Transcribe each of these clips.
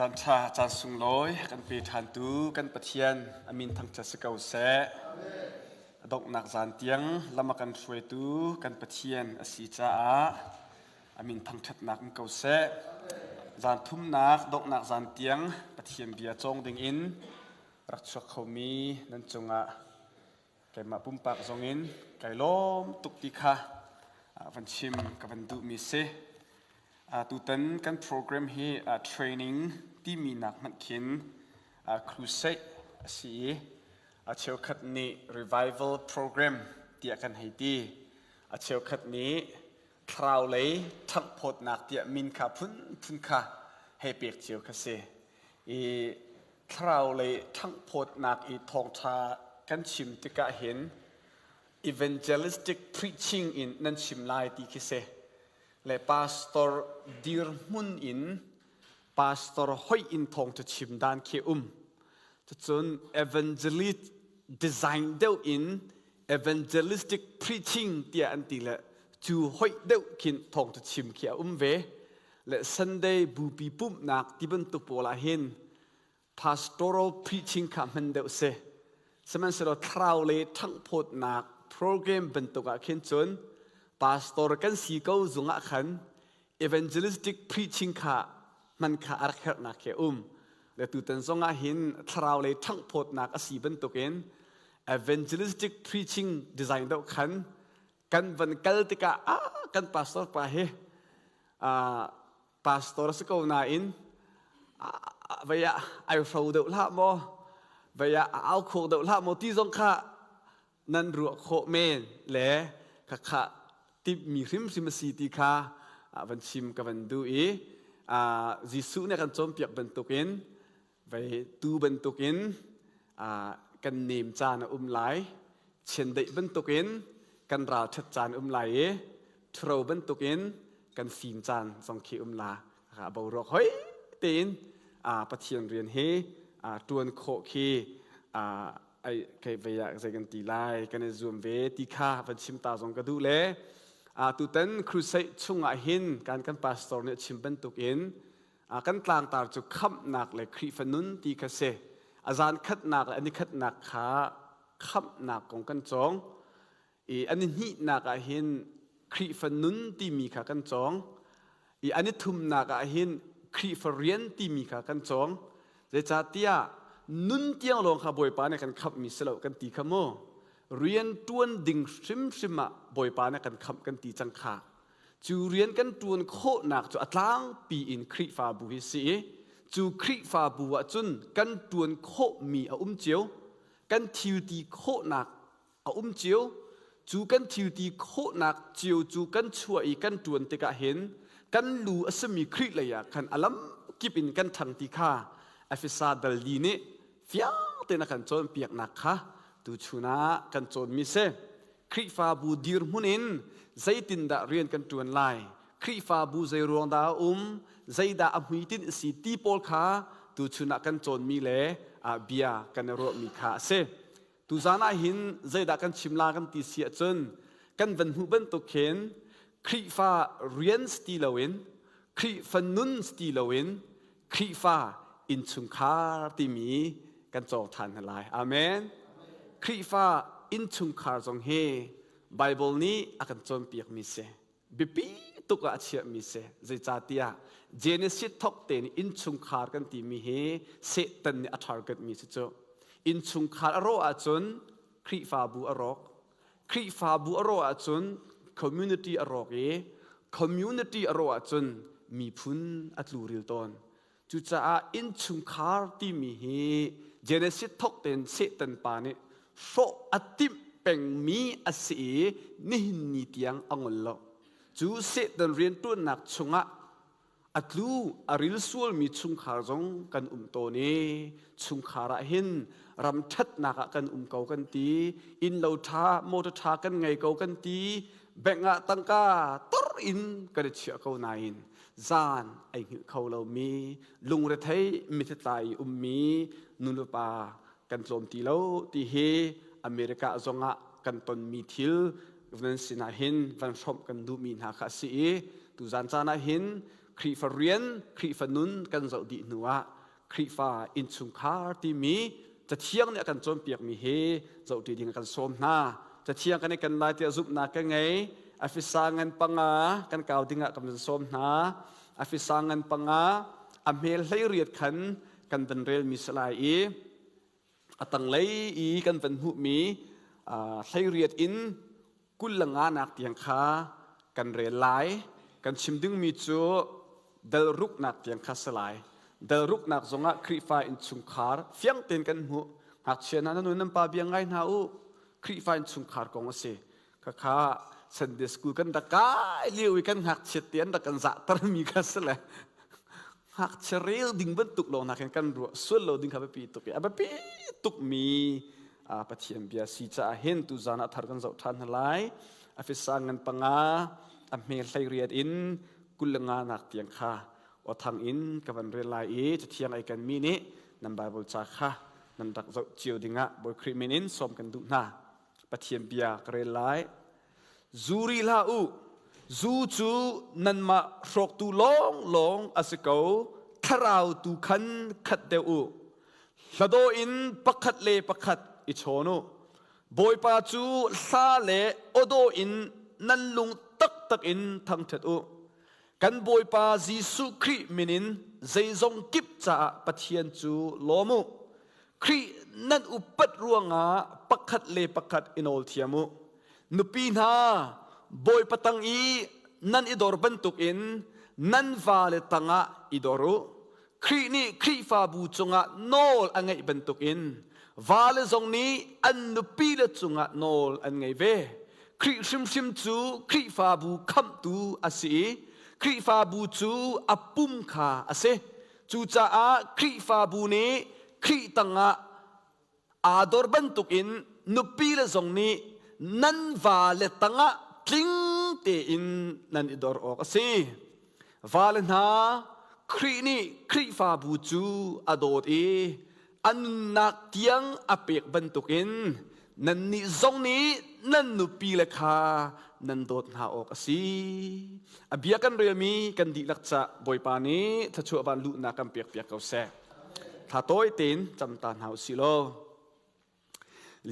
Caan ṭha, caan sunglawi kan pe ṭhantu kan Pathian a min thangṭhat si ko seh. A donghnak zan tiang lam a kan hruaitu kan Pathian a si caah a min thangṭhatnak um ko seh. Zan thumnak donghnak zan tiang Pathian bia cawng dingin rak chuak khomi nan cungah keimah pumpak zongin kai lawm tuk ti kha van chim ka van duhmi si. Tutan kan program hi training timi nak hmanh khin crusade a si i a cheukhat nih revival program tiah kan hei ti. A cheukhat nih thlarau lei ṭhanghphawtnak tiah min kha phunphun kha hei pek cio kha si. I thlarau lei ṭhanghphawtnak i thawngṭha kan chim tikah hin evangelistic preaching in nan chim lai ti khi si. Le pastor dirhmun in pastor hoih in thawngṭha chim dan khi um. Cucun evangelist design deuh in evangelistic preaching tiah an ti le cu hoih deuh khin thawngṭha chim khi a um ve. Le Sunday bupi pumhnak ti bantuk pawl ah hin pastoral preaching kha hman deuh si. Sihmanhsehlaw thlarau le ṭhanghphawtnak program bantuk ah khin cun pastor kan si ko zung ah khan evangelistic preaching kha hman kha a rak herhnak khi a um. Le tutan zong ah hin thlarau lei ṭhanghphawtnak a si bantukin evangelistic preaching design deuh khan kan van kal tikah ah kan pastor pa hi pastor si ko nain vei ah ai hro deuh hlah maw vei ah a au khuk deuh hlah maw ti zong kha nan ruah khawh men le khakha timhmi hrimhrim a si ti kha van chim ka van duh i Jesuh nih a kan cawnpiak bantukin vei tu bantukin kan nem caan a um lai chiandeih bantukin kan ralṭhat caan um lai i ṭhuro bantukin kan fim caan zong khi um la boruak hoi tein Pathian rian hi ṭuan khawh khi ai kei vei ah zei kan ti lai kan i zuam ve ti kha van chim ta zong ka duh le tutan crusade chungah hin kan kan pastor nih a chim bantukin kan tlangtar cu khamhnak le Khrihfa nun ti kha si a zan khatnak le ani khatnak kha khamhnak kong kan cawng i an i hnihnak ah hin Khrihfa nun timi kha kan cawng i an i thumnak ah hin Khrihfa rian timi kha kan cawng zeicahtiah nun tiang lawng kha Bawipa nih kan khamhmi si lo kan ti kha mu rian ṭuan ding hrimhrim ah Bawipa nih kan khamh kan ti cang kha cu rian kan ṭuan khawhnak cu a tlangpi in Khrihfabu hi si i cu Khrihfabu ah cun kan ṭuan khawhmi a um cio kan thil ti khawhnak a um cio cu kan thil ti khawhnak cio cu kan chuah i kan ṭuan tikah hin kan lu a simi Khrih lei ah khan a lam kip in kan ṭhang ti kha Efesa dal li nih fiang tein a kan cawnpiaknak kha tuchun ah kan cawnmi si. Khrihfabu dirhmun in zeitindah rian kan ṭuan lai Khrihfabu zei ruang dah a um zeidah a hmuitinh a si ti pawl kha tuchun ah kan cawnmi le bia kan i ruahmi kha a si. Tuzaan ah hin zeidah kan chim la kan ti si ahcun kan van hmuh bantuk khin Khrihfa rian ti loin Khrihfa nun ti loin Khrihfa innchungkhar timi kan cawng ṭhan hna lai. Amen. Khrihfa innchungkhar zong hi Bible nih a kan cawnpiakmi si. Biapi tuk ah a chiahmi si. Zeicahtiah Genesis thok tein innchungkhar kan timi hi Satan nih a targetmi si cu. Innchungkhar a rawh ahcun Khrihfabu a rawk. Khrihfabu a rawh ahcun community a rawk i community a rawh ahcun miphun a tluril tawn. Cucaah innchungkhar timi hi Genesis thok tein Satan pa nih hrawh a timh pengmi a si i nihin ni tiang a ngol lo. Cu Satan rianṭuannak chungah a tlu a ril sualmi chungkhar zong kan um tawn i chungkhar ah hin ram ṭhatnak ah kan um ko kan ti innlo ṭha motor ṭha kan ngei ko kan ti bank ah tangka tor in kan i chiah ko nain zan ai hngilh kho lomi lungrethei mithitlai i ummi nulepa kan tlawm ti lo ti hi America zongah kan tonmi thil nan sinah hin van hrawmh kan duhmi hna kha a si i tuzan caan ah hin Khrihfa rian, Khrihfa nun kan zoh dih hnu ah Khrihfa innchungkhar timi Cathiang nih a kan cawnpiakmi hi zohṭi ding a kan sawm hna. Cathiang kan i ken lai tiah zumhnak ka ngei. Afisa ngan panga kan kau ding ah kan van sawm hna. Afisa ngan panga a hmel 18 khan kan van relmi si lai i a tanglei i kan van hmuhmi 18 in 25 nak tiang kha kan rel lai. Kan chim dingmi cu dal ruknak tiang kha si lai. Dal ruknak zongah Khrihfa innchungkhar fiang tein kan hmuh. Ngakchia hna nan nu nan pa bia ngai hna u. Khrihfa innchungkhar kong a si. Khakha Sunday school kan rak kai lio i kan ngakchiat te an rak kan zahtermi kha si le ngakchia rel ding bantuk lawng nakin kan ruah sual lo ding kha biapi tuk i a biapi tukmi Pathian bia si caah hin tuzan ah thar kan zoh ṭhan hna lai. Afisa ngan panga a hme 18 in 25 nak tiang kha awthang in ka van rel lai i cathiang ai kan mi nih nan Bible ca kha nan rak zoh cio dingah Bawi Khrih min in sawm kan duh hna. Pathian bia ka rel lai. Zu ri hlah u. Zu cu nanmah hrawktu lawnglawng a si ko. Thlarau tu khan khat deuh u. Hladaw in pakhat le pakhat i chawn u. Bawipa cu hla le awdawh in nan lung taktak in thangṭhat u. Kan Bawipa Jesuh Khrih min in zeizong kip caah Pathian cu lawm u. Khrih nan upat ruangah pakhat le pakhat i nawl thiam u. Nupi hna, Bawipa tang i nan i dor bantukin nan vale tangah i dor u. Khrih nih Khrihfabu cungah nawl a ngeih bantukin vale zong nih an nupile cungah nawl an ngei ve. Khrih hrimhrim cu Khrihfabu khamhtu a si i Khrihfabu cu a pum kha a si. Cucaah Khrihfabu nih Khrih tangah aa dor bantukin nupile zong nih nan vale tangah tling tein nan i dor awk a si. Vale hna, Khrih nih Khrihfabu cu a dawt i a nunnak tiang a pek bantukin nannih zong nih nan nupile kha nan dawt hna awk a si. A bia kan relmi kan dihlak ca Bawipa nih thluachuah van luhnak kan pekpiak ko seh. Thla tawi tein cam ta hna u sih law.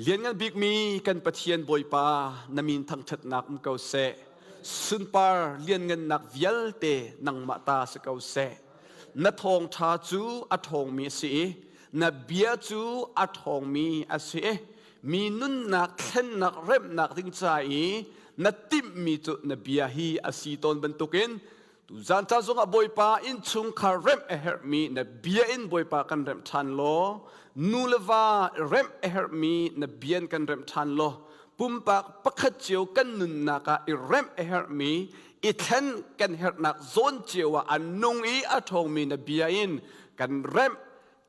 Lianngan bikmi kan Pathian Bawipa na min thangṭhatnak um ko seh. Sunpar lianngannak vialte nangmah ta si ko seh. Na thawngṭha cu a ṭhawngmi a si i na bia cu a ṭhawngmi a si i mi nunnak thlennak remhnak ding ca i na timhmi cu na bia hi a si tawn bantukin Tuzan ca zongah Bawipa innchungkhar remh a herhmi na bia in Bawipa kan remh ṭhan law nu le va remh a herhmi na bia in kan remh ṭhan law pumpak pakhat cio kan nunnak ah i remh a herhmi i thlen kan herhnak zawn cio ah a nung i a ṭhawngmi na bia in kan remh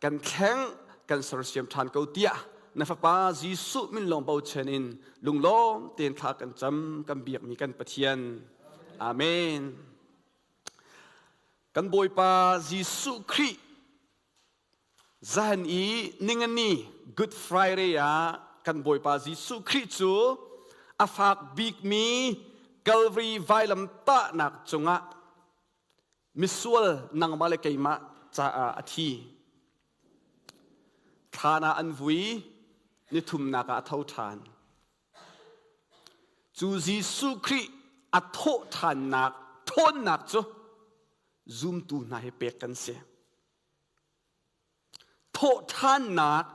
kan thleng kan sersiam ṭhan ko tiah na fapa Jesuh min lawng bochan in lunglawm tein thla kan cam kan biakmi kan Pathian. Amen. Kan Bawipa Jesuh Khrih zahan i ningani Good Friday ah kan Bawipa Jesuh Khrih cu a fak bikmi Calvary vailam tahnak cungah misual nangmah le keimah caah a thi. Thlan ah an vui, nithumnak ah a tho ṭhan. Cu Jesuh Khrih a thawhṭhannak ṭhawnnak cu zumtu hna hi pek kan si. Thawhṭhannak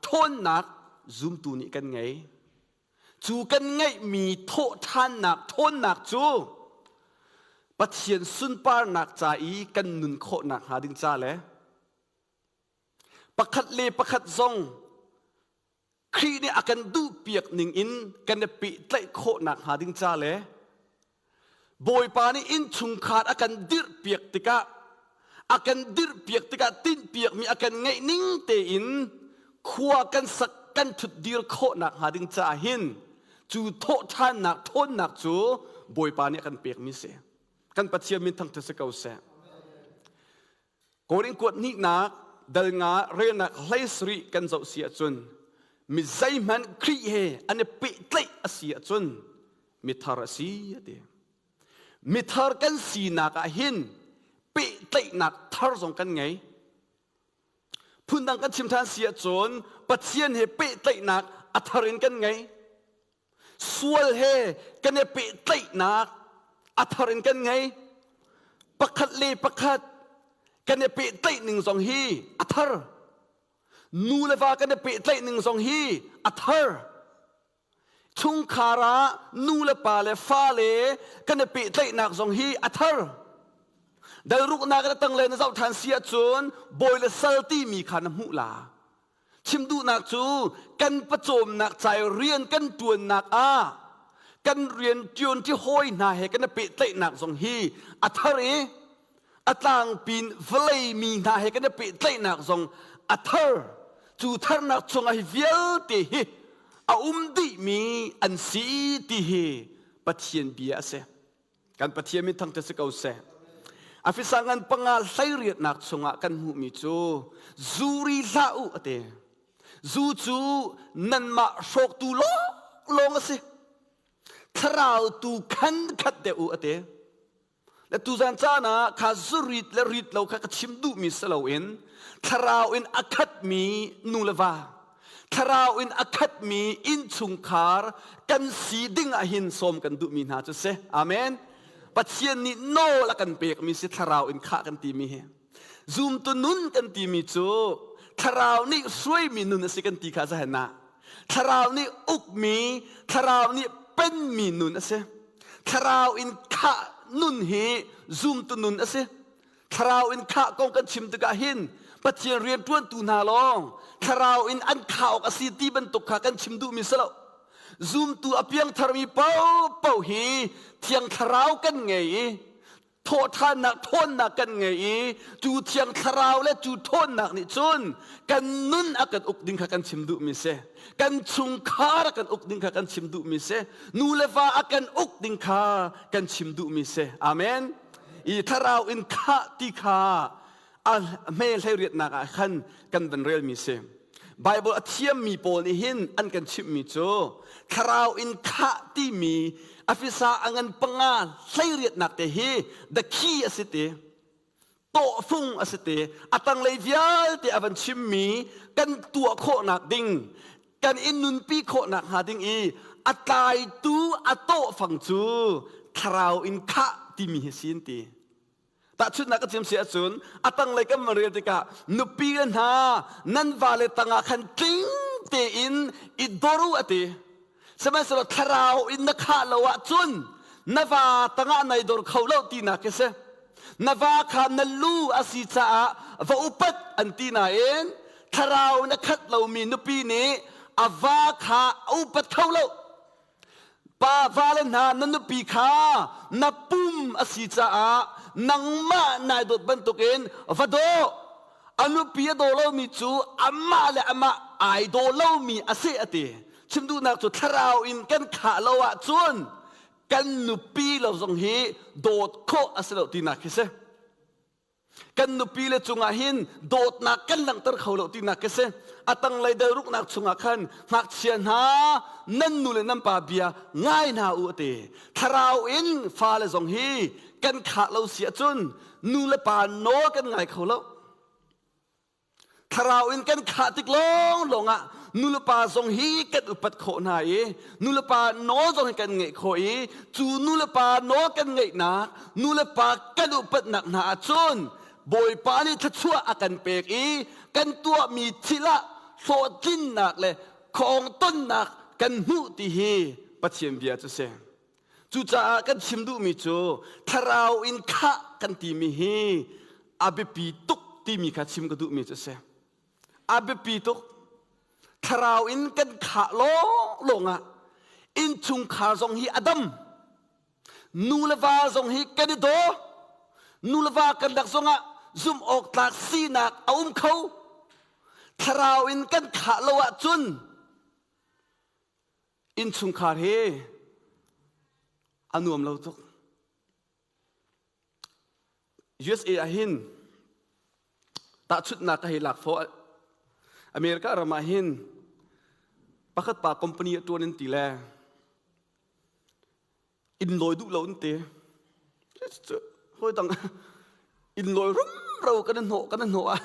ṭhawnnak zumtu nih kan ngei. Cu kan ngeihmi thawhṭhannak ṭhawnnak cu Pathian sunparnak ca i kan nun khawhnak hnga ding ca le pakhat le pakhat zong Khrih nih a kan duhpiak ning in kan i pehtlaih khawhnak hnga ding ca le Bawipa nih innchungkhar a kan dirhpiak tikah a kan dirhpiak tikah tinhpiakmi a kan ngeih ning tein khua kan sak kan ṭhutdir khawhnak hnga ding caah hin cu thawhṭhannak ṭhawnnak cu Bawipa nih a kan pekmi si. Kan Pathian min thangṭhat si ko seh. Korin kuat hnihnak dal nga relnak 17 kan zoh si ahcun mi zeihmanh Khrih he an i pehtlaih a si ahcun mithar a si a ti. Mithar kan sinak ah hin Pehtlaihnak thar zong kan ngei. Phundang kan chim ṭhan si ahcun Pathian he pehtlaihnak a thar in kan ngei. Sual he kan i pehtlaihnak a thar in kan ngei. Pakhat le pakhat kan i pehtlaih ning zong hi a thar. Nu le va kan i pehtlaih ning zong hi a thar. Chungkhar ah nu le pa le fale kan i pehtlaihnak zong hi a thar. Dalruknak na tang le na zoh ṭhan si ahcun bawi le sal timi kha na hmuh la. Chim duhnak cu kan pawcawmnak ca i rian kan ṭuannak ah kan rian ṭuanṭi hawi hna he kan i pehtlaihnak zong hi a thar i a tlangpin vawlei mi hna he kan i pehtlaihnak zong a thar. Cu tharnak chungah hi vialte hi a um dihmi an si ti hi Pathian bia a si. Kan Pathian min thangṭhat si ko seh. Afisa ngan panga hleiriatnak chungah kan hmuhmi cu zuri hlah u a ti. Zu cu nanmah hrawktu lawnglawng a si. Thlarau tu khan khat deuh u a ti. Le tuzan caan ah kha zurit le rit lo kha ka chim duhmi si loin thlarau in a khatmi nu le va, thlarau in a khatmi innchungkhar kan si ding ah hin sawm kan duhmi hna cu si. Amen. Pathian nih nawl a kan pekmi si thlarau in khah kan timi hi. Zumtu nun kan timi cu thlarau nih hruaimi nun a si kan ti kha zahen ah. Thlarau nih ukmi, thlarau nih penmi nun a si. Thlarau in khah nun hi zumtu nun a si. Thlarau in khah kong kan chim tikah hin Pathian rianṭuantu hna lawng thlarau in an khah awk a si ti bantuk kha kan chim duhmi si lo. Zumtu a piangtharmi paohpaoh hi Thiang Thlarau kan ngei i thawhṭhannak ṭhawnnak kan ngei i cu Thiang Thlarau le cu ṭhawnnak nih cun kan nun a kan uk ding kha kan chim duhmi si. Kan chungkhar a kan uk ding kha kan chim duhmi si. Nu le va a kan uk ding kha kan chim duhmi si. Amen. I thlarau in khah ti kha a hme hleiriatnak ah khan kan van relmi si. Bible a thiammi pawl nih hin an kan chimhmi cu thlarau in khah timi afisa a ngan panga hleiriatnak te hi the key a si ti tawhfung a si ti a tanglei vialte a van chimmi kan tuah khawhnak ding kan i nunpi khawhnak hnga ding i a tlaitu a tawhfang cu thlarau in khah timi hi si an ti. Tahchunhnak ka chim si ahcun a tanglei kan van rel tikah nupi le hna nan vale tangah khan tling tein i dor u a ti. Sihmanhsehlaw thlarau in na khah lo ahcun na va tangah nai dor kho lo tinak khi si. Na va kha na lu a si caah va upat an ti nain thlarau in a khat lomi nupi nih a va kha a upat kho lo. Pa vale hna na nupi kha na pum a si caah nangmah nai dawt bantukin va daw. A nupi a daw lomi cu amah le amah ai daw lomi a si a ti. Chim duhnak cu thlarau in kan khah lo ahcun kan nupi lo zong hi dawt khawh a si lo tinak khi si. Kan nupi le cungah hin dawtnak kan langhter kho lo tinak khi si. A tanglei delruknak chungah khan ngakchia hna nan nu le nan pa bia ngai hna u a ti. Thlarau in fale zong hi kan khah lo si ahcun nu le pa nawl kan ngai kho lo. Thlarau in kan khah tik lawnglawng ah nulepa zong hi kan upat khawh hna i nulepa nawl zong hi kan ngeih khawh i cu nulepa nawl kan ngeihnak nulepa kan upatnak hna ahcun Bawipa nih thluachuah a kan pek i kan tuahmi thil ah hlawhtlinnak le khawngtonnak kan hmuh ti hi Pathian bia cu si. Cucaah kan chim duhmi cu thlarau in khah kan timi hi a biapi tuk timi kha chim ka duhmi cu a si. A biapi tuk. Thlarau in kan khah lawnglawng ah innchungkhar zong hi a dam. Nu le va zong hi kan i daw. Nu le va kan lak zongah zumh awk tlak sinak a um kho. Thlarau in kan khah lo ahcun Innchungkhar hi a nuam lo tuk. USA ah hin tahchunhnak ka hei lak fawh. America ram ah hin pakhat pa company a ṭuan in ti le inn lawi duh lo in ti. Hawi dang. Inn lawi rumro kan i hnawh kan i hnawh ah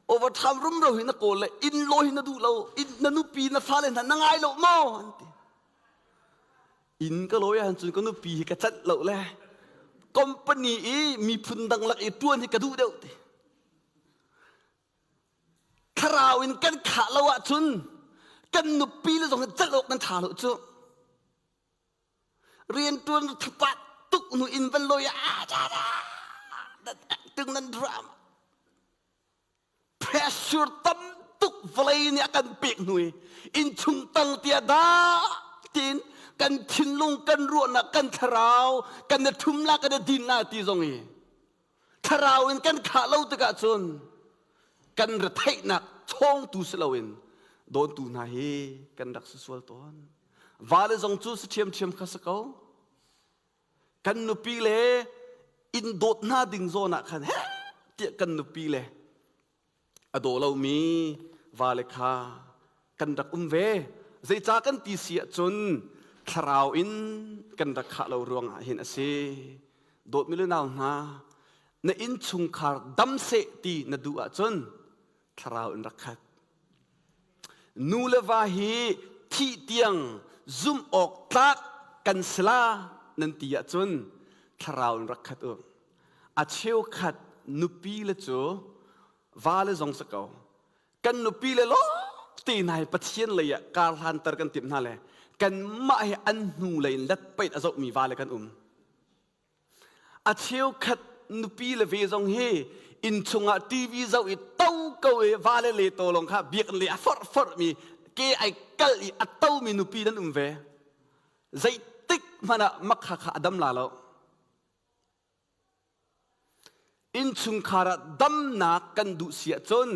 overtime rumro hi na kawl le inn lawi hi na duh lo, inn na nupi na fale hna na ngai lo maw an ti. Inn ka lawi ahcun cun ka nupi hi ka canh lo le company i miphun dang lak i ṭuan hi ka duh deuh ti. Thlarau in kan khah lo ahcun kan nupi le zong hi celh awk kan ṭha lo cu. Rianṭuan thapat tuk hnu in van lawi ah tung nan drama. Pressure tam tuk vawlei nih a kan pek hnu i innchung tang tia dah tiin kan thinlung kan ruahnak kan thlarau kan i ṭhum la kan i din la ti zong i thlarau in kan khah lo tikah cun kan retheihnak chawngtu si loin dawntu hna hi kan rak si sual tawn. Vale zong cu si ṭhiamṭhiam kha si ko. Kan nupi le inn dawt hna ding zawn ah khan heh tiah kan nupi le a daw lomi vale kha kan rak um ve. Zeicah kan ti si ahcun thlarau in kan rak khah lo ruangah hin a si. Dawtmi le nau hna, na innchungkhar dam seh ti na duh ahcun thlarau in rak khat. Nu le va hi thih tiang zumh awk tlak kan si la nan ti ahcun thlarau in rak khat u. A cheukhat nupi le cu va le zong si ko. Kan nupi le lawng te hna hi Pathian lei ah kar hlanter kan timh hna le kanmah hi an hnu lei in letpeit a zohmi va le kan um. A cheukhat nupi le ve zong hi inn chungah TV zoh i to ko i vale le to lawng kha biakinn le a forh forhmi ke ai kal i a tomi nupi nan um ve. Zeitik hmanh ah makha kha a dam la lo. Innchungkhar ah damnak kan duh si ahcun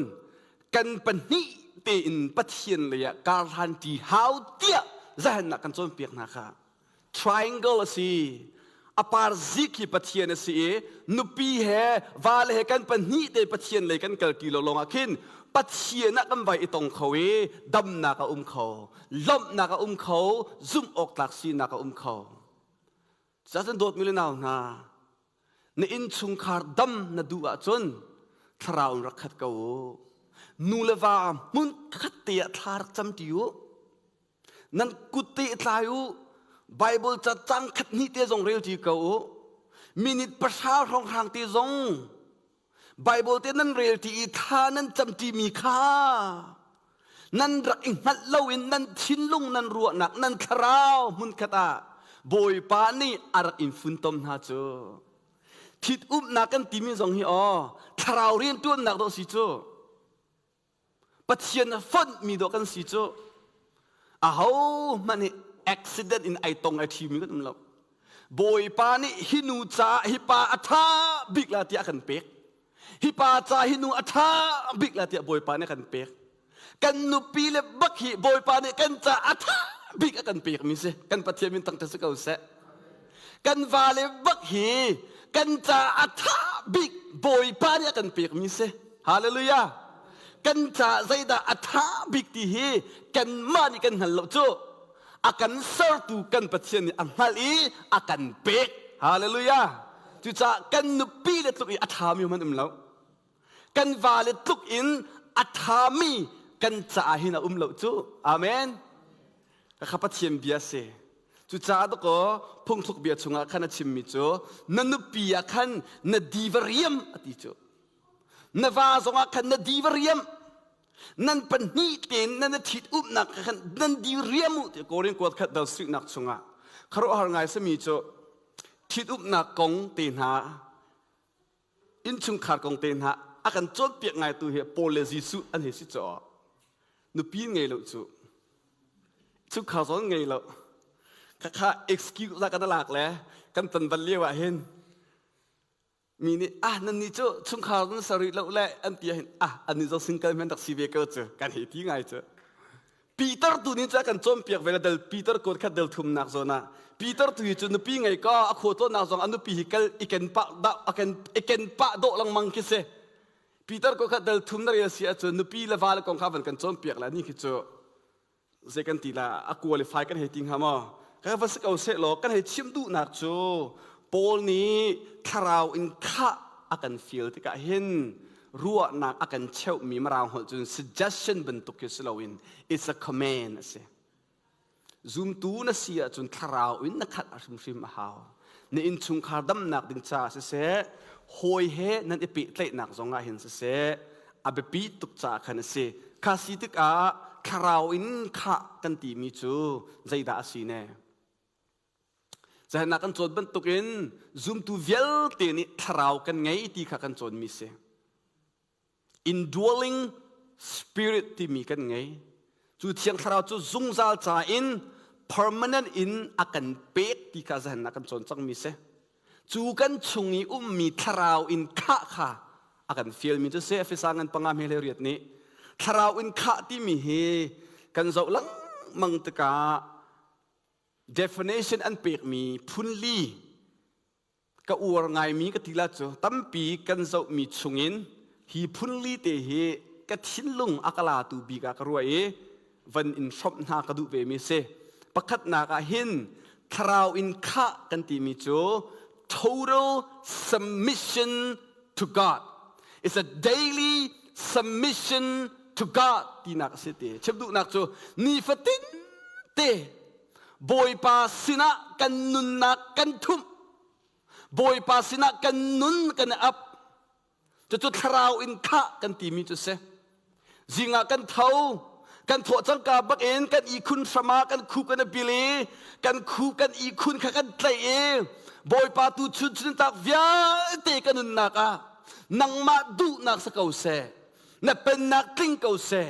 kan pahnih tein Pathian lei ah karhlan ṭi hau tiah zahennak kan cawnpiak hna kha. Triangle a si. A par zik hi Pathian a si i nupi he vale he kan pahnih te Pathian lei kan kalṭi lo lawngah khin Pathian ah kan vai i tong kho i damnak a um kho, lawmhnak a um kho, zumh awk tlak sinak a um kho. Cucaah dawtmi le nau hna, na innchungkhar dam na duh ahcun thlarau in rak khat ko u. Nu le va hmun khat te ah thla rak cam ṭi u. Nan kut te i tlai u. Bible ca cang khat hnih te zong rel ṭi ko u. Minute pahra hrawnghrang te zong Bible te nan rel ṭi i thla nan cam ṭimi kha nan rak i hngalh loin nan thinlung nan ruahnak nan thlarau hmunkhat ah Bawipa nih a rak in funtom hna cu. Ṭhitumnak kan timi zong hi aw thlarau rianṭuannak dawh si cu. Pathian a fonhmi dawh kan si cu. Ahohmanh nih accident in ai tong ai ṭhimi kan um lo. Bawipa nih hi nu caah hi pa a ṭha bik la tiah a kan pek. Hi pa ca hi nu a ṭha bik la tiah Bawipa nih a kan pek. Kan nupi le bak hi Bawipa nih kan caah a ṭha bik a kan pekmi si. Kan Pathian min thangṭhat si ko seh. Kan vale bak hi kan caah a ṭha bik Bawipa nih a kan pekmi si. Hallelujah. Kan caah zeidah a ṭha bik ti hi kanmah nih kan hngal lo cu. A kan sertu kan Pathian nih a hngalh i a kan pek. Hallelujah. Cucaah kan nupi le tluk i a ṭhami hmanh um lo. Kan vale tluk in a ṭhami kan caah hin a um lo cu. Amen. Kha Pathian bia si. Cucaah dakaw phungthluk bia chungah khan a chimmi cu na nupi ah khan na di va riam a ti cu. Na va zongah khan na di va riam. Nan pahnih tein nan i ṭhit umnak khan nan di riam u ti Korin kuat khat dal suihnak chungah khuaruahhar ngai sami cu ṭhitumnak kong te hna innchungkhar kong te hna a kan cawnpiak ngaitu hi Paul le Jesuh an hei si caw. Nupi ngei lo cu chungkhar zong ngei lo. Khakha excuse la kan lak le kan ton bal lio ah hin mi nih ah nan nih cu chungkhar nan ser rih lo le an ti ah hin ah an nih zong single men rak si ve ko cu kan hei ti ngai cu. Peter tu nih cu a kan cawnpiak ve le del Peter kut khat del thumnak zawn ah Peter tu hi cu nupi ngei ka a khual tlawnnak zong a nupi hi kal i ken pah dah a ken i ken pah dawh lengmang khi si. Peter ko khat del thum na rel si ahcun nupi le va le kong kha van kan cawnpiak le ni khi cu zei kan ti la a qualify kan hei ti hnga maw? Ka va si ko seh law kan hei chim duhnak cu. Paul nih thlarau in khah a kan fial tikah hin ruahnak a kan cheuhmi Mirang holh cun suggestion bantuk khi si loin it's a command a si. Zumtu na si ahcun thlarau in na khat hrimhrim a hau. Na innchungkhar damnak ding caah siseh, hawi he nan i pehtlaihnak zong ah hin siseh, a biapi tuk caah khan a si. Kha si tikah thlarau in khah kan timi cu zeidah a si ne? Zahan kan cawn bantukin zumtu vialte nih thlarau kan ngei ti kha kan cawnmi si. Indwelling spirit timi kan ngei. Cu thiang thlarau cu zungzal ca in permanent in a kan pek ti kha zahan ah kan cawn cangmi si. Cu kan chung i ummi thlarau in khah kha a kan fialmi cu si Efesa ngan panga hme le riat nih thlarau in khah timi hi kan zoh lengmang tikah definition an pekmi phunli ka uar ngaimi ka ti la cu tampi kan zohmi chungin hi phunli te hi ka thinlung a ka latu bik ah ka ruah i van in hrawmh hna ka duh ve mi si. Pakhatnak ah hin thlarau in khah kan timi cu total submission to God. It's a daily submission to God tinak a si ti. Chim duhnak cu nifatin te Bawipa sinah kan nunnak kan thumh. Bawipa sinah kan nun kan i ap. Cucu thlarau in khah kan timi cu si. Zingah kan tho, kan thawh cangka bak in kan ihkhun hram ah kan khu kan i bil i kan khu kan ihkhun kha kan tlaih i Bawipa tu chun chun tak vialte ka nunnak ah nangmah duhnak si ko seh, na pennak tling ko seh,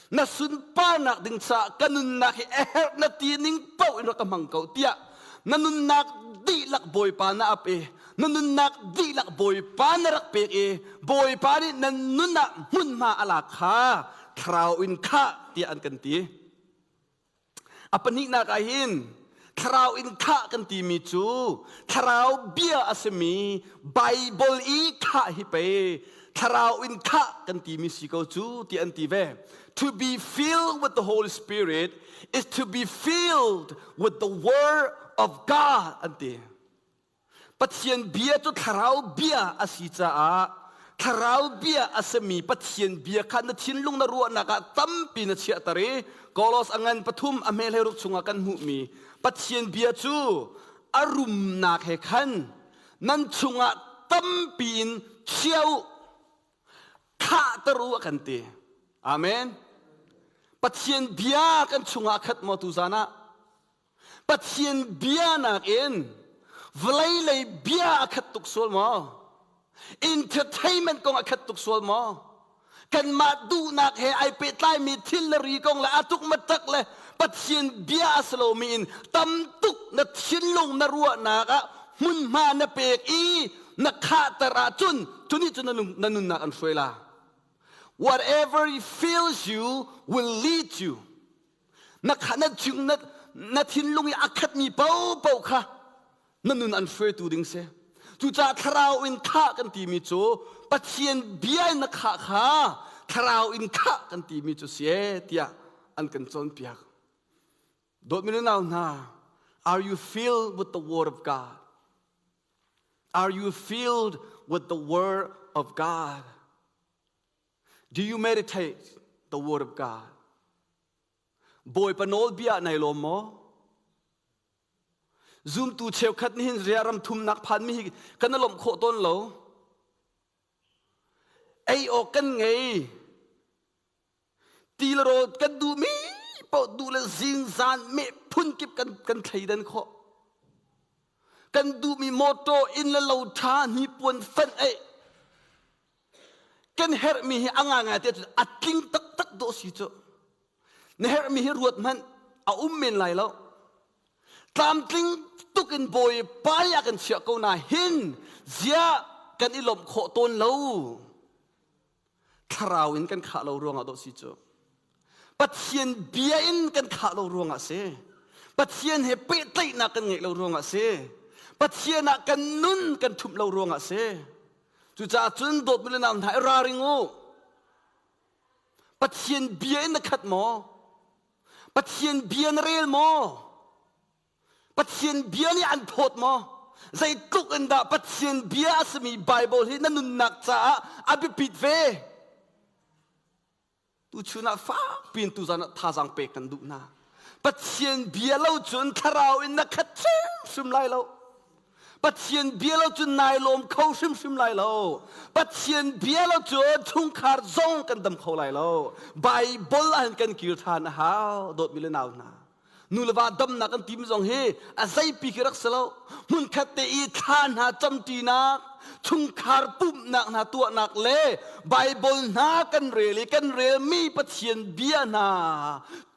na sunparnak ding caah ka nunnak hi a herh na ti ning paoh in rak ka hmang ko tiah na nunnak dihlak Bawipa na ap i na nunnak dihlak Bawipa na rak pek i Bawipa nih na nun ah hmunhma a lak kha thlarau in khah tiah an kan ti. A pahnihnak ah hin thlarau in khah kan timi cu thlarau bia a simi Baibal i khah hi pei thlarau in khah kan timi si ko cu ti an ti ve. To be filled with the Holy Spirit is to be filled with the Word of God an ti. Pathian bia cu thlarau bia a si caah thlarau bia a simi Pathian bia kha na thinlung na ruahnak ah tampi na chiahter i Kolos a ngan pathum a hme hlei ruk chungah kan hmuhmi Pathian bia cu a rumnak he khan nan chungah tampi in chia u khahter u a kan ti. Amen. Pathian bia kan chungah khat maw tuzan ah? Pathian bia nakin vawlei lei bia a khat tuk sual maw? Entertainment kong a khat tuk sual maw? Kanmah duhnak he ai pehtlaimi thil le ri kong le a tuk matak le Pathian bia a si lomi in tam tuk na thinlung na ruahnak ah hmunhma na pek i na khahter ahcun cu nih cun na nunnak an hruai la. Whatever fills you will lead you. Na na chung na na thinlung i a khatmi paohpaoh kha na nun an hruaitu ding si. Cucaah thlarau in khah kan timi cu Pathian bia in na khah kha thlarau in khah kan timi cu si ee tiah an kan cawnpiak. Dawtmi nunau hna, are you filled with the word of God? Are you filled with the word of God? Do you meditate the word of God? Bawipa nawlbia nai lawm maw? Zumtu cheukhat nih hin ria ram thumnak phanmi hi kan i lawmh khawh tawn lo. Ei awk kan ngei. Ti le rawl kan duhmi paoh duh le zingzan meh phunkip kan kan thleidan khawh. Kan duhmi mawtaw inn le lo ṭha hnipuan fenh ei Kan herhmi hi a ngaingai te a tling taktak dawh si cu. Na herhmi hi ruat hmanh a um men lai lo. Tlamtling tuk in Bawipa ah kan chiah ko na hin ziah kan i lawmh khawh tawn lo. Thlarau in kan khah lo ruangah dawh si cu. Pathian bia in kan khah lo ruangah si. Pathian he pehtlaihnak kan ngeih lo ruangah si. Pathian ah kan nun kan ṭhumh lo ruangah si. Cucaah cun dawtmi le nau hna i ralring u. Pathian bia in na khat maw? Pathian bia na rel maw? Pathian bia nih an thawt maw? Zeitluk in dah Pathian bia a simi Bible hi na nunnak caah a biapit ve? Tuchun ah fakpi in tuzan ah thazaang pek kan duh hna. Pathian bia lo cun thlarau in na khat hrimhrim lai lo. Pathian bia lo cun nai lawm kho hrimhrim lai lo. Pathian bia lo cun chungkhar zong kan dam kho lai lo. Bible ah hin kan kir ṭhan a hau, dawtmi le nau hna. Nu le va damnak kan timi zong hi a zeipi khi rak si lo. Hmunkhat te i thla hna camṭinak, chungkhar pumhnak hna tuahnak le Bible hna kan rel i kan relmi Pathian bia hna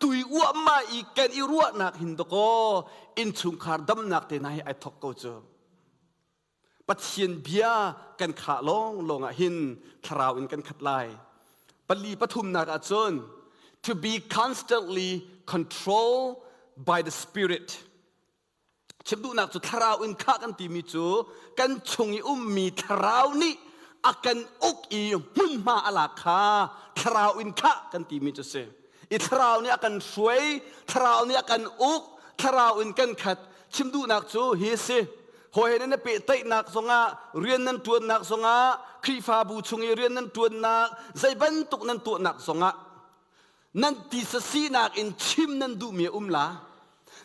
tui uahmah i kan i ruahnak hin dakaw innchungkhar damnak te hna hi ai thok ko cu. Pathian bia kan khah lawnglawng ah hin thlarau in kan khat lai. Pali pathumnak ah cun to be constantly controlled by the Spirit. Chim duhnak cu thlarau in khah kan timi cu kan chung i ummi thlarau nih a kan uk i hmunhma a lak kha thlarau in khah kan timi cu si. I thlarau nih a kan hruai, thlarau nih a kan uk, thlarau in kan khat. Chim duhnak cu hi a si. Hawi he nan i pehtlaihnak zongah, rian nan ṭuannak zongah, Khrihfabu chung i rian nan ṭuannak, zei bantuk nan tuahnak zongah nan tisa sinak in chim nan duhmi a um la.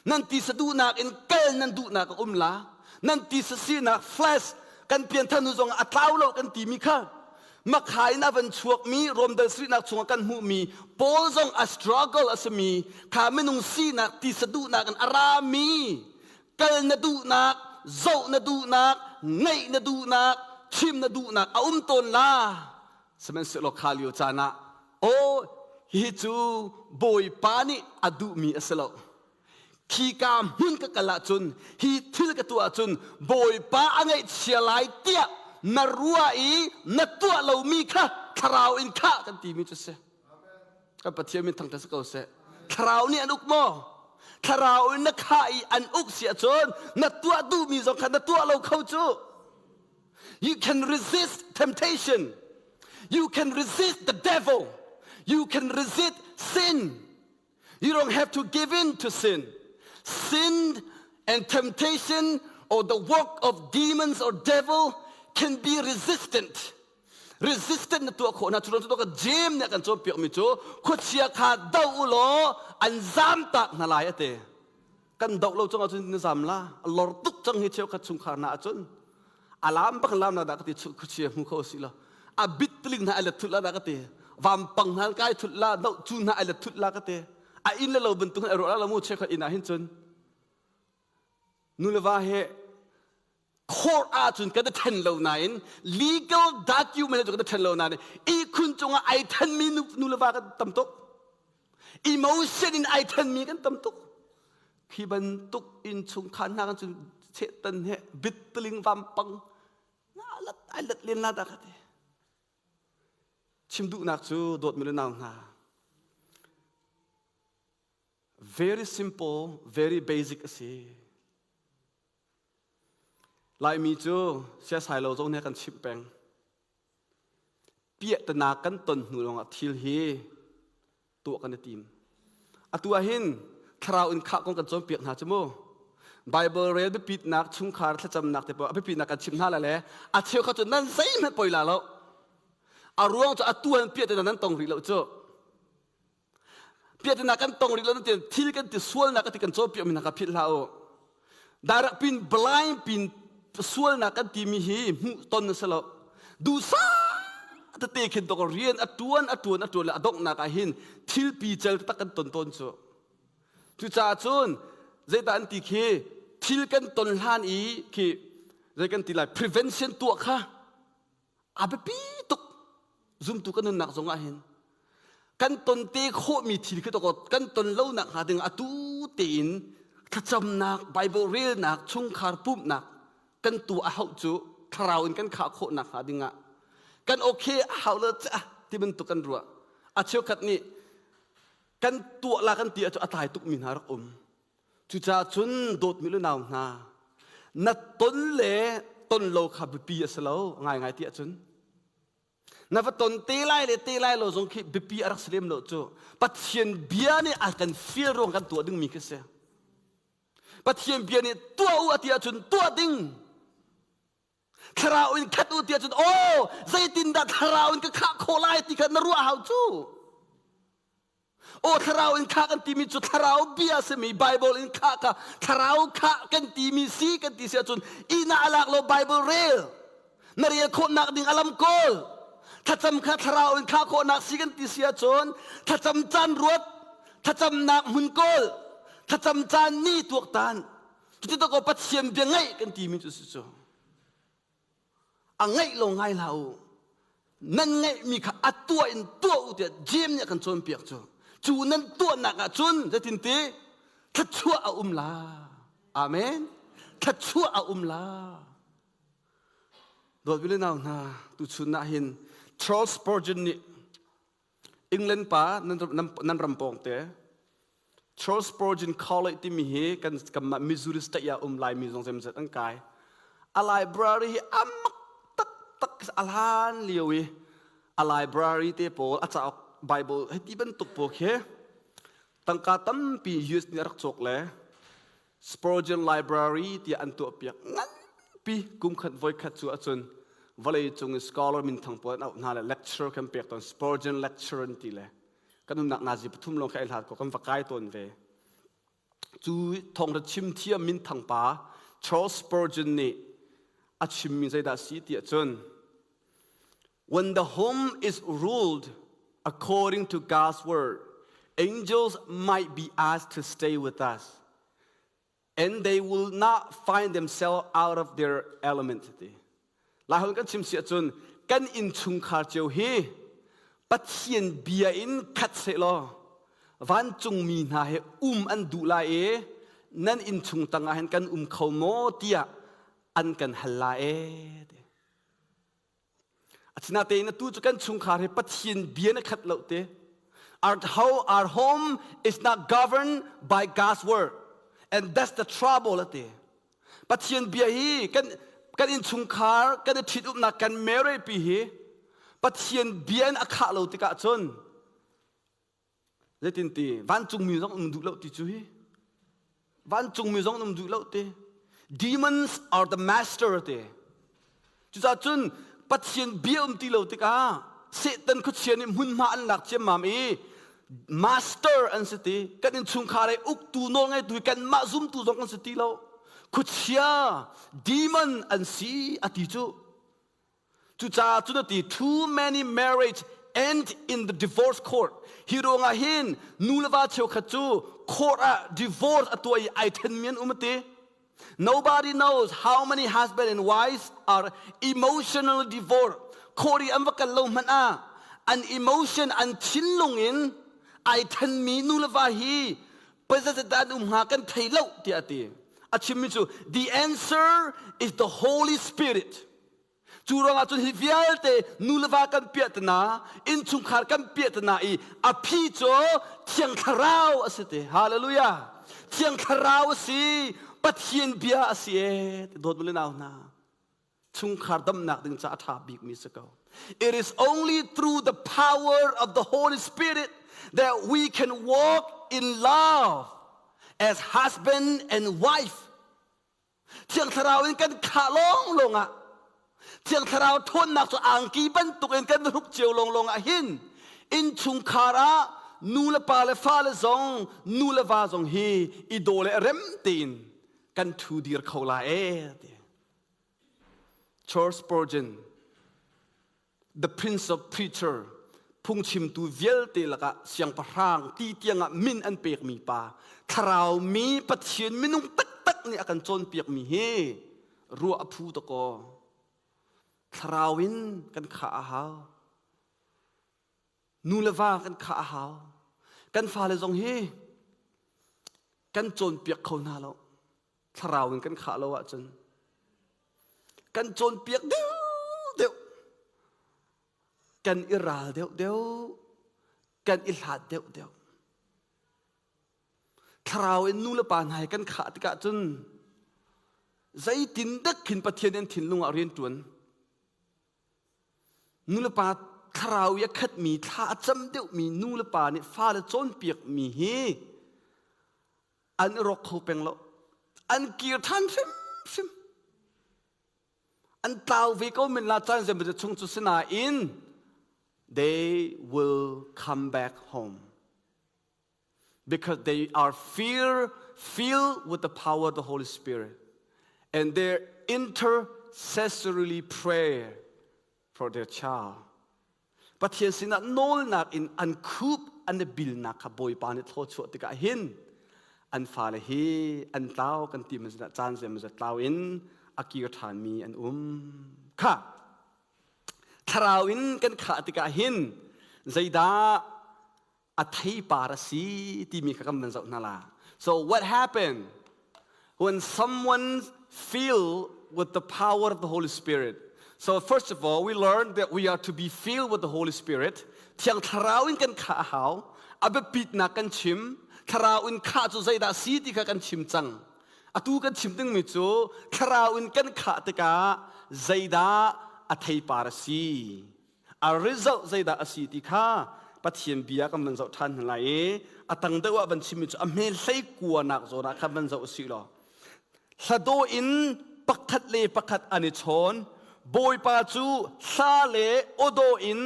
Nan tisa duhnak in kal nan duhnak a um la. Nan tisa sinak flesh kan pianthar hnu zongah a tlau lo kan timi kha makha in a van chuakmi Romdal srinak chungah kan hmuhmi Paul zong a struggle a simi kha minung sinak tisa duhnak in a rami kal na duhnak, zoh na duhnak, ngaih na duhnak, chim na duhnak a um tawn la. Sihmanhsehlaw kha lio caan ah, aw, hihi cu Bawipa nih a duhmi a si lo. Khika hmun ka kal ahcun, hi thil ka tuah ahcun Bawipa a ngaihchia lai tiah na ruah i na tuah lomi kha thlarau in khah kan timi cu si. Kan Pathian min thangṭhat si ko seh. Thlarau nih an uk maw? Thlarau in na khah i an uk si ahcun na tuah duhmi zong kha na tuah lo kho cu. You can resist temptation. You can resist the devil. You can resist sin. You don't have to give in to sin. Sin and temptation or the work of demons or devil can be resistant. Resistant na tuah khawh hna cu cu ka James nih a kan cawnpiakmi cu khuachia kha do u law an zam tak hna lai ate kan doh lo cungah cun na zam la a lor tuk cang hi cheukhat chungkhar na ahcun a lam bak lam na dah ka ti khuachia hmu kho si lo a bit tling hna ai let thut la dah ka ti vampang hna kai thut la do cu hna ai let thut la ka ti a inn le lo bantuk ai ruah la mu cheukhat inn ah hin cun nu le va he court ahcun kan i then lo nain legal document cu kan i then lo nain ihkhun cungah ai thenmi nu le va kan tam tuk. Emotion in ai thenmi kan tam tuk. Khi bantuk in chungkhar hna kan cun chetan he bitling vampang na lat ai lat len la da ka ti. Chim duhnak cu dawtmi le nau hna. Very simple, very basic a si. Laimi cu siasai lo zong nih kan chimh peng. Piahtana kan ton hnu lawngah thil hi tuah kan i tim. Atu ah hin thlarau in khah kong kan cawnpiak hna cu mu. Bible rel biapitnak, chungkhar thlacamnak te paoh a biapitnak kan chimh hna lai le a cheu kha cu nan zeihmanh poi la lo. A ruang cu atu han piahtana nan tong rih lo cu. Piahtana kan tong rih lo nan ti thil kan ti sualnak ka ti kan cawnpiak mi hna kha philh hlah u. Direct pin blind pin sualnak kan timi hi hmuh ton na si lo. Duhsah tete khin tok rian a tuan a tuan a tuan le a donghnak ah hin thil pi cel tak kan ton tawn cu. Cucaah cun zeidah an ti khi thil kan ton hlan i khi zei kan ti lai prevention tuah kha a biapi tuk zumtu kan nunnak zong ah hin kan ton te khawhmi thil khi kan ton lo nak hnga ding atu tein thlacamnak Bible relnak chungkhar pumhnak kan tu a hauh cu thlarau in kan khah khawh nak hnga ding ah kan okay a hau lo cha ti bantuk kan ruah a cheukhat nih kan tuah la kan ti ah cu a tlai tuk mi hna rak um Cucaah cun dawtmi le nau hna, na ton le ton lo kha biapi a si lo ngaingai ti ahcun. Na va ton te lai le te lai lo zong khi biapi a rak si lem lo cu. Pathian bia nih a kan fial ruang kan tuah dingmi khi si. Pathian bia nih tuah u a ti ahcun tuah ding. Thlarau in khat u tiah cun aw zeitindah thlarau in ka khah khawh lai ti kha na ruah hau cu. Aw thlarau in khah kan timi cu thlarau bia simi Bible in khah ka thlarau khah kan timi si kan ti si ahcun ihnak a lak lo Bible rel na rel khawhnak ding alam kawl thlacam kha thlarau in khah khawhnak si kan ti si ahcun thlacam caan ruat thlacamnak hmun kawl thlacam caan ni tuaktan cuti to ko Pathian bia ngaih kan timi cu si cu A ngaih lo ngai hlah u. Nan ngaihmi kha a tuah in tuah u tiah Jeim nih a kan cawnpiak cu. Cu nan tuahnak ah cun zeitin ti thluachuah a um la. Amen. Thluachuah a um la. Dawt le nau hna, tuchun ah hin Charles Spurgeon nih England pa nan ram pawng te Charles Spurgeon College timi hi kan kanmah Missouri State ah um Laimi zong zemzat an kai. A library hi a mak taktak a hlan lio i a library te pawl a cauk Bible hei ti bantuk pawl khi tangka tampi US nih a rak cawk le Spurgeon Library tiah an tuahpiak nganpi kum khat voi khat cu ahcun vawlei cung i scholar minthang pawl an auh hna le lecture kan pek tawn Spurgeon lecture an ti le kan umnak nazi pathum lawng kha ai hlat ko kan va kai tawn ve cu thawngtha chim thiam minthang pa Charles Spurgeon nih a chimmi zeidah si tiah cun when the home is ruled according to God's word angels might be asked to stay with us and they will not find themselves out of their element ti Lai kan chim si ahcun kan innchungkhar cio hi Pathian bia in khat seh law vancungmi hna he um an duh lai i nan innchung tangah hin kan um kho maw tiah an kan hal lai e ti. Asinain atu cu kan chungkhar hi Pathian bia na khat lo te. Our, how our home is not governed by God's word. And that's the trouble ati. Pathian bia hi kan kan innchungkhar kan i ṭhitumnak kan marriage pi hi Pathian bia in a khah lo tikah cun Zeitin ti vancungmi zong um duh lo ti cu hi vancungmi zong um duh lo ti demons are the master ti cucaah cun Pathian bia um ti lo tikah Satan khuachia nih hmunhma an lak ciammam i master an si ti kan innchungkhar i uktu nawlngeitu kanmah zumtu zong kan si ti lo khuachia demon an si a ti cu Cucaah cun a ti too many marriage end in the divorce court. Hi ruangah hin nu le va cheukhat cu court ah divorce a tuah i ai thenmi an um a ti. Nobody knows how many husband and wives are emotionally divorced. Court i an va kal lo hmanh ah an emotion an thinlung in ai thenmi nu le va hi pazazat an um hnga kan thei lo tiah a ti. A chimmi cu the answer is the Holy Spirit. Cu ruangah cun hi vialte nu le va kan piahtana, innchungkhar kan piahtana i a phi cu Thiang Thlarau a si te. Hallelujah. Thiang Thlarau a si, Pathian bia a si e. Dawt le nau hna. Chungkhar damnak ding ca a ṭha bikmi si ko. It is only through the power of the Holy Spirit that we can walk in love as husband and wife. Thiang Thlarau in kan khah lawnglawng ah Thiang Thlarau ṭhawnnak cu angki bantukin kan hruk cio lawnglawng ah hin innchungkhar ah nu le pa le fale zong nu le va zong hi i daw le rem tein kan ṭhu dir kho lai ee ti. Charles Spurgeon the prince of preacher phungchimtu vialte lakah siangpahrang ti tiangah min an pekmi pa thlarau mi pathian minung taktak nih a kan cawnpiakmi hi ruah a phu ta kaw thlarau in kan khah a hau nu le va kan khah a hau kan fale zong hi kan cawnpiak kho hna lo thlarau in kan khah lo ahcun kan cawnpiak deuh deuh kan i ral deuh deuh kan i hlat deuh deuh thlarau in nu le pa hna he kan khah tikah cun zeitin dek khin Pathian in thinlung ah rian ṭuan nu le pa thlarau i a khatmi thla a cam deuhmi nu le pa nih fale cawnpiakmi hi an i rawk kho peng lo an kir ṭhan hrimhrim. An tlau ve ko men la caan zeimawzat chung cu sinain they will come back home because they are fear filled with the power of the Holy Spirit and their intercessorily prayer for their child. Pathian sinah nawlnak in an khup an i bilnak kha Bawipa nih thluachuah tikah hin an fale hi an tlau kan ti man sinah caan zeimawzat tlau in a kir ṭhanmi an um. Kha thlarau in kan khah tikah hin zeidah a theipar a si timi kha kan van zoh hna la. So what happened when someone filled with the power of the Holy Spirit? So first of all, we learned that we are to be filled with the Holy Spirit. Thiang Thlarau in kan khah a hau. A biapitnak kan chim. Thlarau in khah cu zeidah si ti kha kan chim cang. Atu kan chim dingmi cu Thlarau in kan khah tikah zeidah a theipar a si. A result zeidah a si ti kha Pathian bia kan van zoh ṭhan hna lai i a tang deuh ah van chimmi cu a hme hlei kuanak zawn ah khan van zoh usih law hlado in pakhat le pakhat an i chawn. Bawipa cu hla le awdawh in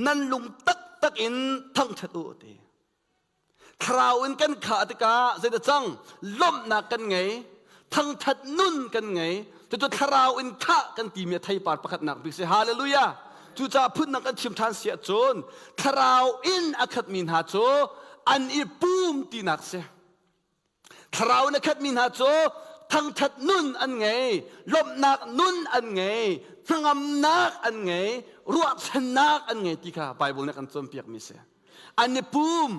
nan lung taktak in thangṭhat u ti. Thlarau in kan khah tikah zeidah cang? Lawmhnak kan ngei, thangthat nun kan ngei. Cucu thlarau in khah kan timi a theipar pakhatnak bik si. Hallelujah! Cucaah phunnak kan chim ṭhan si ahcun thlarau in a khatmi hna cu an i pum tinak si. Thlarau in a khatmi hna cu thangthat nun an ngei, lawmhnak nun an ngei, hnangamnak an ngei, ruahchannak an ngei ti kha Bible nih a kan cawnpiakmi si. An i pum,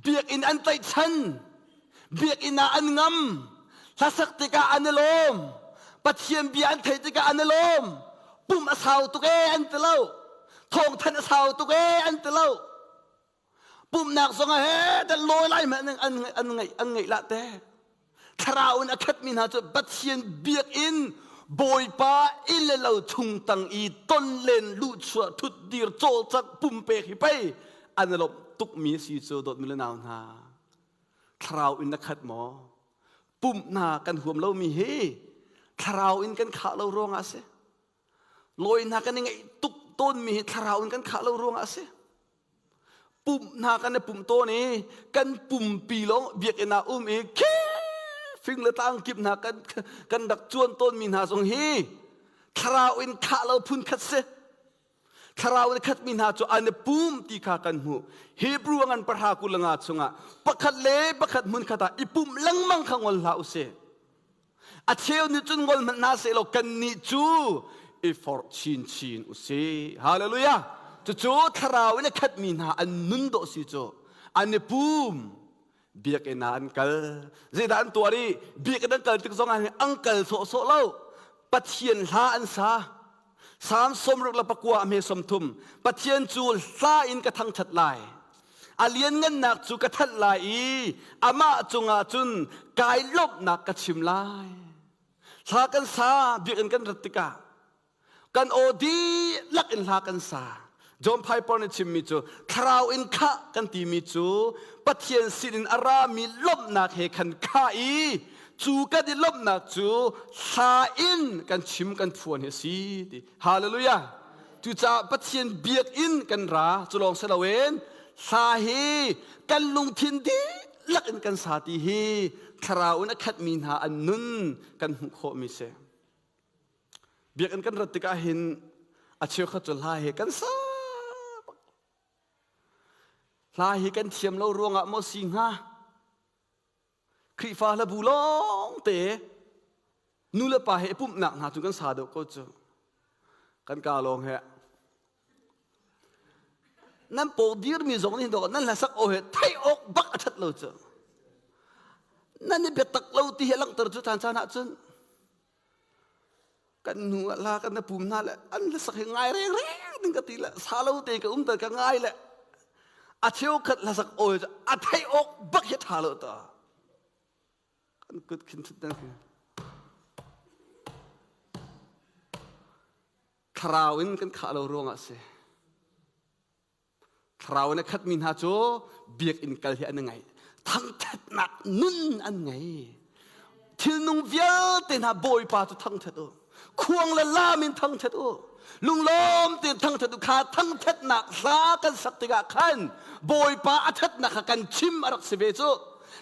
biakinn an tlaihchan, biakinn ah an ngam, hlasak tikah an i lawm, Pathian bia an theih tikah an i lawm, pum a sau tuk ee an ti lo, thawngthanh a sau tuk ee an ti lo. Pumhnak zong ah he dan lawi lai hmanh an an ngeih an ngeih lah te. Thlarau in a khatmi hna cu Pathian biakinn Bawipa inn le lo chung tang i tonlen luhchuah thutdir cawlcangh pumpek hi pei an i lawmh tukmi si cu dawtmi le nau hna. Thlarau in na khat maw? Pumh hna kan huam lomi hi thlarau in kan khah lo ruangah a si. Lawi hna kan i ngeih tuk tawnmi hi thlarau in kan khah lo ruangah a si. Pumh hna kan i pumh tawn i kan pumpi lawng biakinn ah um i khi fing le tlang kip hna kan kan rak cuan tawnmi hna zong hi thlarau in khah lo phun khat si. Thlarau in khatmi hna cu an i pum ti kha kan hmuh. Hebrew a ngan pahra 25 chungah pakhat le pakhat hmun khat ah i pumh lengmang kha ngol hlah u sih. A cheu nih cun ngol hmanh hna seh law kannih cu i forh chinchin u sih. Hallelujah! Cucu thlarau in a khatmi hna an nun dawh si cu. An i pum. Biakinn ah an kal. Zeidah an tuah rih? Biakinn an kal tik zong ah an kal sawhsawh lo. Pathian hla an sa. Salm 69 a hme 30. Pathian cu hla in ka thangṭhat lai. A lianngannak cu ka thanh lai i amah cungah cun kai lawmhnak ka chim lai. Hla kan sa, biakinn kan rat tikah kan aw dihlak in hla kan sa. John Piper nih chimmi cu thlarau in khah kan timi cu Pathian sinin a rami lawmhnak he khan khah i cu kan i lawmhnak cu hla in kan chim kan phuan hi a si ti. Hallelujah! Cucaah Pathian biakinn kan ra cu lawng si loin hla hi kan lungthin dihlak in kan sa ti hi thlarau in a khatmi hna an nun kan hmuh khawhmi si. Biakinn kan rat tikah hin a cheukhat cu hla hi kan sa bak. Hla hi kan thiam lo ruangah maw si hnga? Khrihfa hlabu lawng te nu le pa he pumhnak hna cu kan sa deuh ko cu. Kan ka lawng he. Nan paw dirmi zong nih dawh nan hlasak aw he theih awk bak a ṭhat lo cu. Nan i biatak lo ti hi a langhter cu caan caan ah cun kan nu ah la kan na pum hna le an hlasak hi ngai reng reng ding ka ti le sa lo te ka um ter ka ngai le a cheukhat hlasak aw cu a theih awk bak hi ṭha lo ta kan kut khin thut dan thlarau in kan khah lo ruangah si. Thlarau in a khatmi hna cu biakinn kal hi an i ngaih. Thangṭhatnak nun an ngei. Thilnung vialte hna Bawipa cu thangṭhat u. Khuang le lam in thangṭhat u. Lunglawm tein thangṭhat u. Kha thangṭhatnak hla kan sak tikah khan Bawipa a ṭhatnak kha kan chim a rak si ve cu.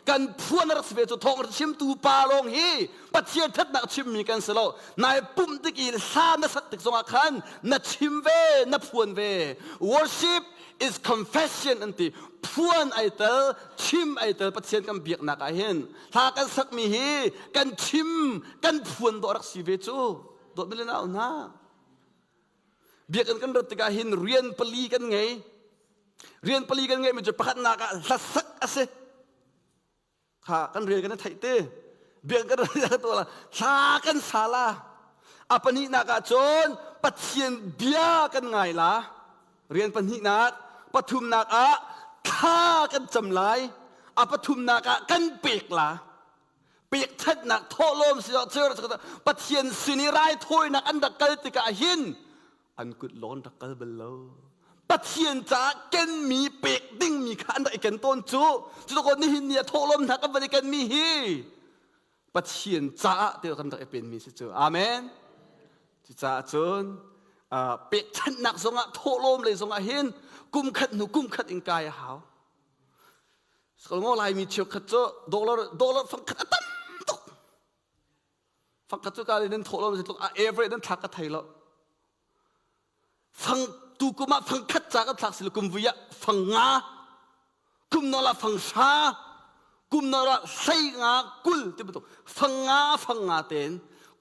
Kan phuan a rak si ve cu. Thawng chimtu pa lawng hi Pathian ṭhatnak chimmi kan si lo. Nai pumh tik i hla na sak tik zongah khan na chim ve, na phuan ve. Worship is confession an ti. Phuan ai tel, chim ai tel Pathian kan biaknak ah hin. Hla kan sakmi hi kan chim, kan phuan dawh rak si ve cu. Dawt le nau hna. Biakinn kan rat tikah hin rian pali kan ngei. Rian pali kan ngeihmi cu pakhatnak ah hlasak a si. Kha kan rian kan i theih te. Biakinn kan rat tikah hla kan sa la. A pahnihnak ah cun Pathian bia kan ngai la. Rian pahnihnak, pathumnak ah thla kan cam lai. A pathumnak ah kan pek la. Pekṭhenhnak thawhlawm si Pathian sin i raithawinak an rak kal tikah hin an kut lawng rak kal bal lo. Pathian caah kenmi pek dingmi kha an rak i ken tawn cu. Cucu nihin ni ah thawhlawm hna kan van i kenmi hi Pathian caah ti kan rak i penmi si cu. Amen. Cucaah cun pekchanhnak zongah thawhlawm lei zongah hin kum khat hnu kum khat in kai a hau. Skalngo Laimi cheukhat cu dollar dollar fangkhat a tam tuk. Fangkhat cu ka nan thawhlawm si tluk a average nan thlak ka thei lo. Fang tu kum ah fangkhat ca kan thlak si kum vui ah fang nga kum nol ah fang hra kum nol ah hlei nga kul ti bantuk fang nga fang nga tein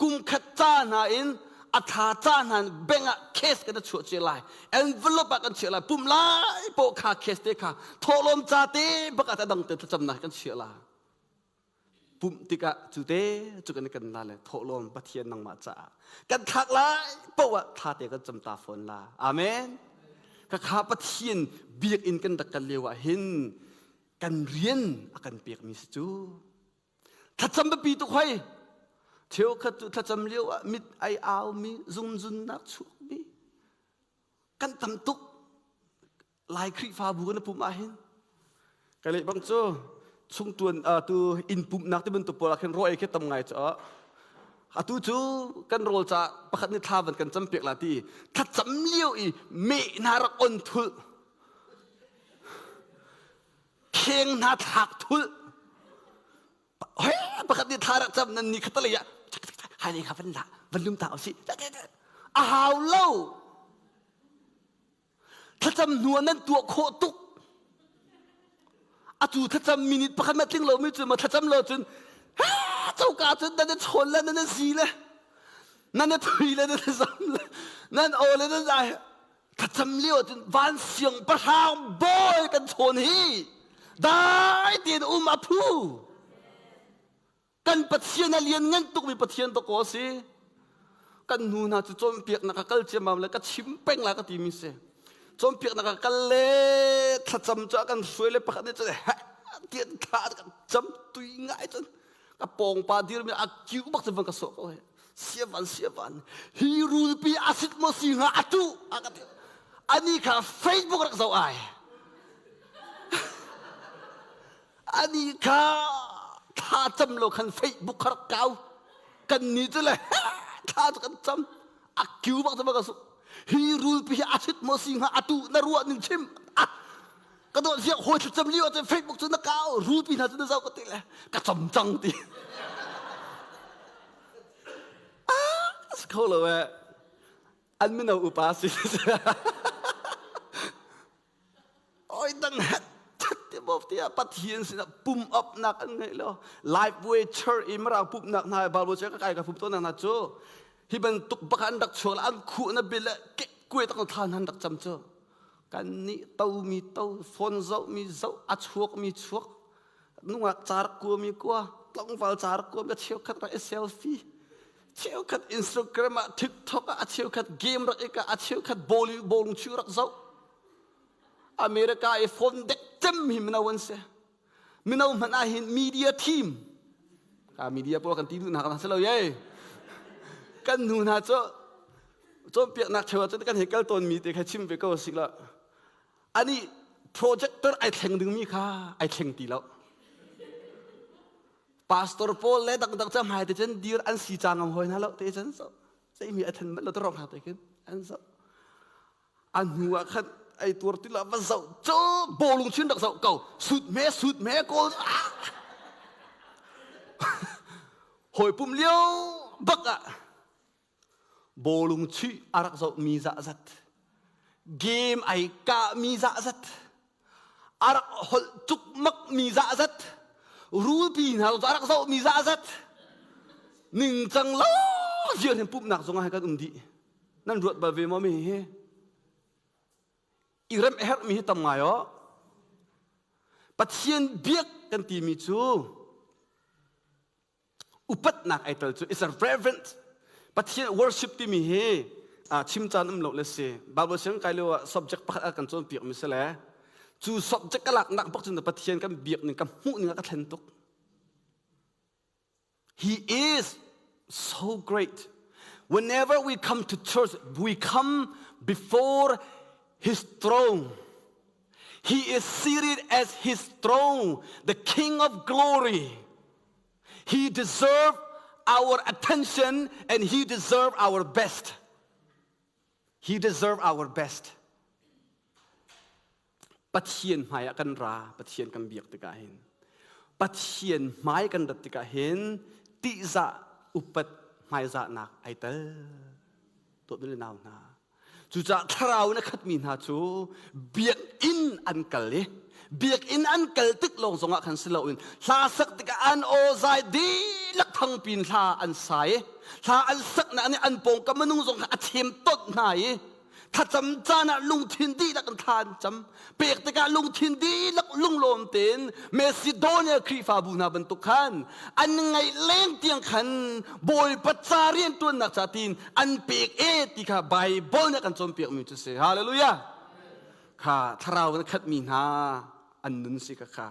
kum khat ca hna in a tha ca hna bank ah cash kan chuah cia lai envelope ah kan chiah lai pum lai po kha cash te kha thawhlawm ca te bak ah dang te thlacamnak kan chiah la pumh tikah cu te cu kan kan la le thawhlawm Pathian nangmah caah kan thlak lai poah thla te kan cam ta fawn la amen ka kha Pathian biakinn kan rak kal lio ah hin kan rian a kan pekmi si cu Thlacam biapi tuk hoi. Cheukhat cu thlacam lio ah mit ai aumi, zungzunnak chuakmi kan tam tuk. Lai Khrihfabu kan pumh ah hin ka leh bang cu chungtuan tu inn pumhnak ti bantuk pawl ah khin raw ei khi tam ngai cu atu cu kan rawl ca pakhat nih thla van kan cam piak la ti thlacam lio i meh hna rak on thulh kheng hna thlak thulh hei pakhat nih thla rak cam nan ni khat lei ah hai lei kha van la van lum ta usih a hau lo thlacam hnu ah nan tuah khawh tuk atu thlacam minute pakhat ma tling lo mi cu ma thlacam lo cun coka cun nan i chawn le nan i zi le nan i thui le nan i zam le nan aw le nan zai Thlacam lio ahcun van siangpahrang bawi kan chawn hi dai tein um a phu. Kan Pathian a lian ngan tukmi Pathian dawkaw a si. Kan nu hna cu cawnpiaknak ka kal ciammam le ka chim peng la ka timi si. Cawnpiaknak ka kal le thlacam cu a kan hruai le pakhat nih cun heh tian thla kan cam tui ngai cun ka pawngpa dirmi a kiu bak cun van ka sawh ko he. Siavan siavan hi rulpi a sit maw si hnga a tu a ka ti ani kha Facebook rak zoh ai ani kha thla cam lo khan Facebook kha rak kau kan ni cu le thla cu kan cam a kiu bak cu ka su hi rulpi hi a sit maw si hnga a tu na ruah ning chim ka dawt ziak hawi thlacam lio ahcun Facebook cu na kau rulpi hna cu na zoh ka ti le ka cam cang ti ah si kho lo eh an mino upa si oi dang het ti bo tiah pathian sinah pum up nak an ngei lo life way church i mirang pumnak hna bible che ka kai ka pum to nak hna cu hi bantuk bak an rak chuak an khuh na bil le ke kuai tak thlan han rak cam cu Kan nih tomi to, phone zohmi zoh, a chuakmi chuak, nungak car kuami kua, tlangval car kuami a cheukhat rak i selfie, cheukhat Instagram ah, TikTok ah, a cheukhat game rak i ka, a cheukhat bowling chu rak zoh. America i phone dek cem hi mino an si. Mino hmanh ah hin media team ka media pawl kan ti duh hna kan si lo ye kan nu hna cu cawnpiaknak cheu ah cun kan hei kal tawnmi te kha chim ve ko si la ani projector ai thleng dingmi kha ai thleng ti lo pastor pawl le dangdang ca hmai te cun dir an si cang ngam hoi hna lo te cun so. Zeimi a then manh lo te rong hna te khin an zoh. A hnu ah khan ei tuar ti la va zoh cu bawlung chin rak zoh ko sut me sut me kawl hawi pum lio bak ah bawlung chuih a rak zoh mi zah zat game ai kah mi zah zat a rak holh cukmak mi zah zat rulpi hna a rak zoh mi zah zat ningcang lo ziar hin pumhnak zongah kan um dih. Nan ruat bal ve maw mi hi? I rem herh mi hi tam ngai aw. Pathian biak kan timi cu upatnak ai tel cu it's a reverent Pathian worship timi hi chim caan um lo le si. Bible siang kai lio ah subject pakhat a kan cawnpiak mi si le cu subject ka laknak bak cun Pathian kan biak ning ka hmuh ning a ka thlen tuk. He is so great. Whenever we come to church, we come before His throne. He is seated as His throne, the King of glory. He deserves our attention and He deserves our best. He deserves our best. Pathian hmai ah kan ra, Pathian kan biak tikah hin. Pathian hmai kan rat tikah hin tihzah upat hmaizahnak ai tel. Tuah le nau hna. Cucaah thlarau in a khatmi hna cu biakinn an kal i biakinn an kal tik lawng zongah khan si loin hla sak tikah an aw zai dihlak thangpin hla an sa i hla an saknak nih an pawngkam minung zong kha a chem tot hna i Thlacam caan ah lungthin dihlak in thla an cam. Pek tikah lungthin dihlak lunglawm tein Macedonia Khrihfabu hna bantuk khan an ngaih leng tiang khan Bawipa ca rianṭuannak ca tiin an pek e ti kha Bible nih a kan cawnpiakmi cu si. Hallelujah. Kha thlarau in a khatmi hna an nun si ka kha.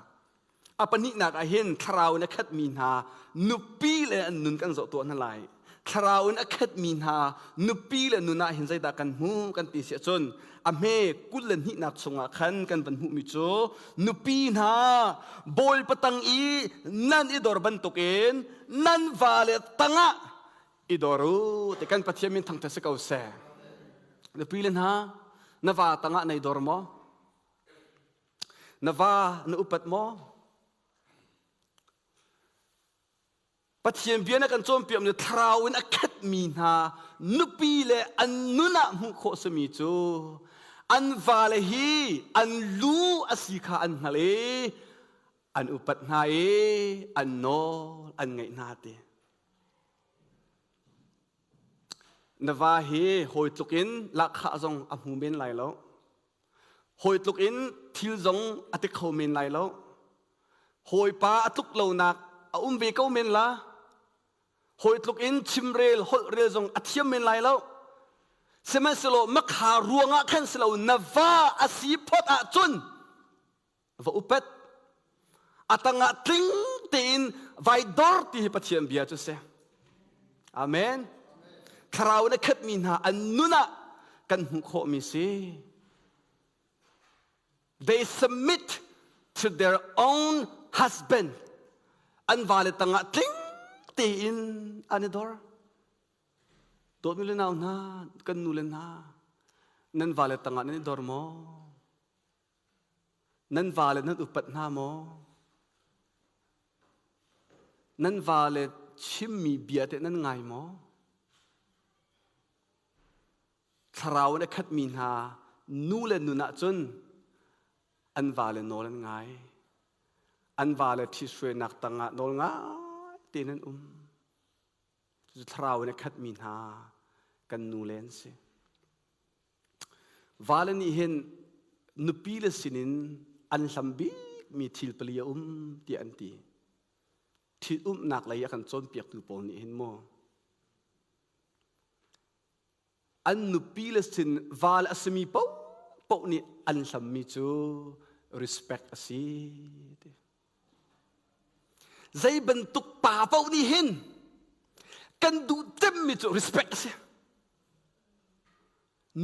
A pahnihnak ah hin thlarau in a khatmi hna nupi le an nun kan zoh tuah hna lai. Thlarau in a khatmi hna nupi le nun ah hin zeidah kan hmu kan ti si ahcun a hme 22nak chungah khan kan van hmuhmi cu nupi hna Bawipa tang i nan i dor bantukin nan vale tangah i dor u ti kan Pathian min thangṭhat si ko seh. Nupi le hna na va tangah nei dor maw? Na va na upat maw? Pathian bia na kan cawnpiakmi thlarau in a khatmi hna nupi le an nun ah hmuh khawh simi cu an vale hi an lu a si kha an hngalh i an upat hna i an nawl an ngaih hna ti. Na va hi hawi tluk in lahkhah zong a hmu men lai lo. Hawi tluk in thil zong a ti kho men lai lo. Hawipa a tluk lonak a um ve ko men la. Hawi tluk in chimrel, holhrel zong a thiam men lai lo. Sihmanhsehlaw makha ruangah khan si lo na va a si phot ahcun va upat. A tangah tling tein vai dor ti hi Pathian bia cu si. Amen. Thlarau in a khatmi hna an nun ah kan hmuh khawhmi si. They submit to their own husband. An vale tangah tling tein an i dor. Dawtmi le nau hna, kan nu le hna, nan vale tangah nan i dor maw? Nan vale nan upat hna maw? Nan vale chimmi bia teh nan ngai maw? Thlarau in a khatmi hna nu le nun ahcun an vale nawl an ngai. An vale ṭhithruainak tangah nawl ngai tein an um. Cucu thlarau in a khatmi hna kan nu le an si. Vale nih hin nupi le sinin an hlam bikmi thil pali a um tiah an ti. Ṭhitumnak lei a kan cawnpiaktu pawl nih hin maw an nupi le sin val a simi paohpaoh nih an hlammi cu respect a si ti. Zei bantuk pa paoh nih hin kan duh cemmi cu respect a si.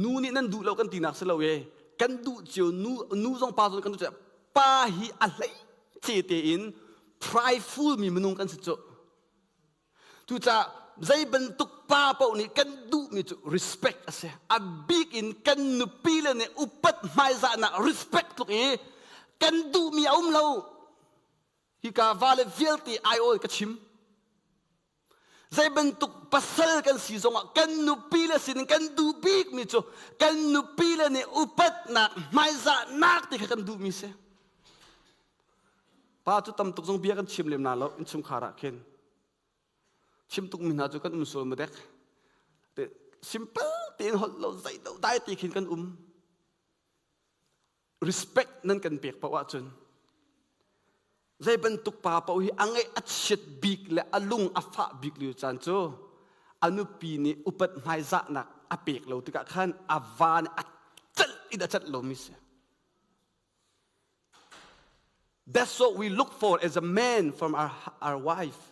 Nu nih nan duh lo kan tinak si lo e. Kan duh cio nu nu zong pa zong kan duh cio. Pa hi a hlei ce tein prideful mi minung kan si cu. Cucaah Zei bantuk pa paoh nih kan duhmi cu respect a si. A bik in kan nupi le nih upat hmaizahnak, respect tluk i kan duhmi a um lo. Hika vale vialte aiawl ka chim. Zei bantuk pasal kan si zongah kan nupi le sinin kan duh bikmi cu kan nupi le nih upatnak, hmaizahnak ti kha kan duhmi si. Pa cu tam tuk zong bia kan chim lem na lo, innchungkhar ah khin. Chim tukmi hna cu kan um sual ma dek. Simple tein holh lo, zei do dai ti khin kan um. Respect nan kan pek paoh ahcun zei bantuk pa paoh hi a ngeih a chiat bik le a lung a fah bik lio caan cu a nupi nih upat hmaizahnak a pek lo tikah khan a va nih a celh in a celh lomi si. That's what we look for as a man from our wife.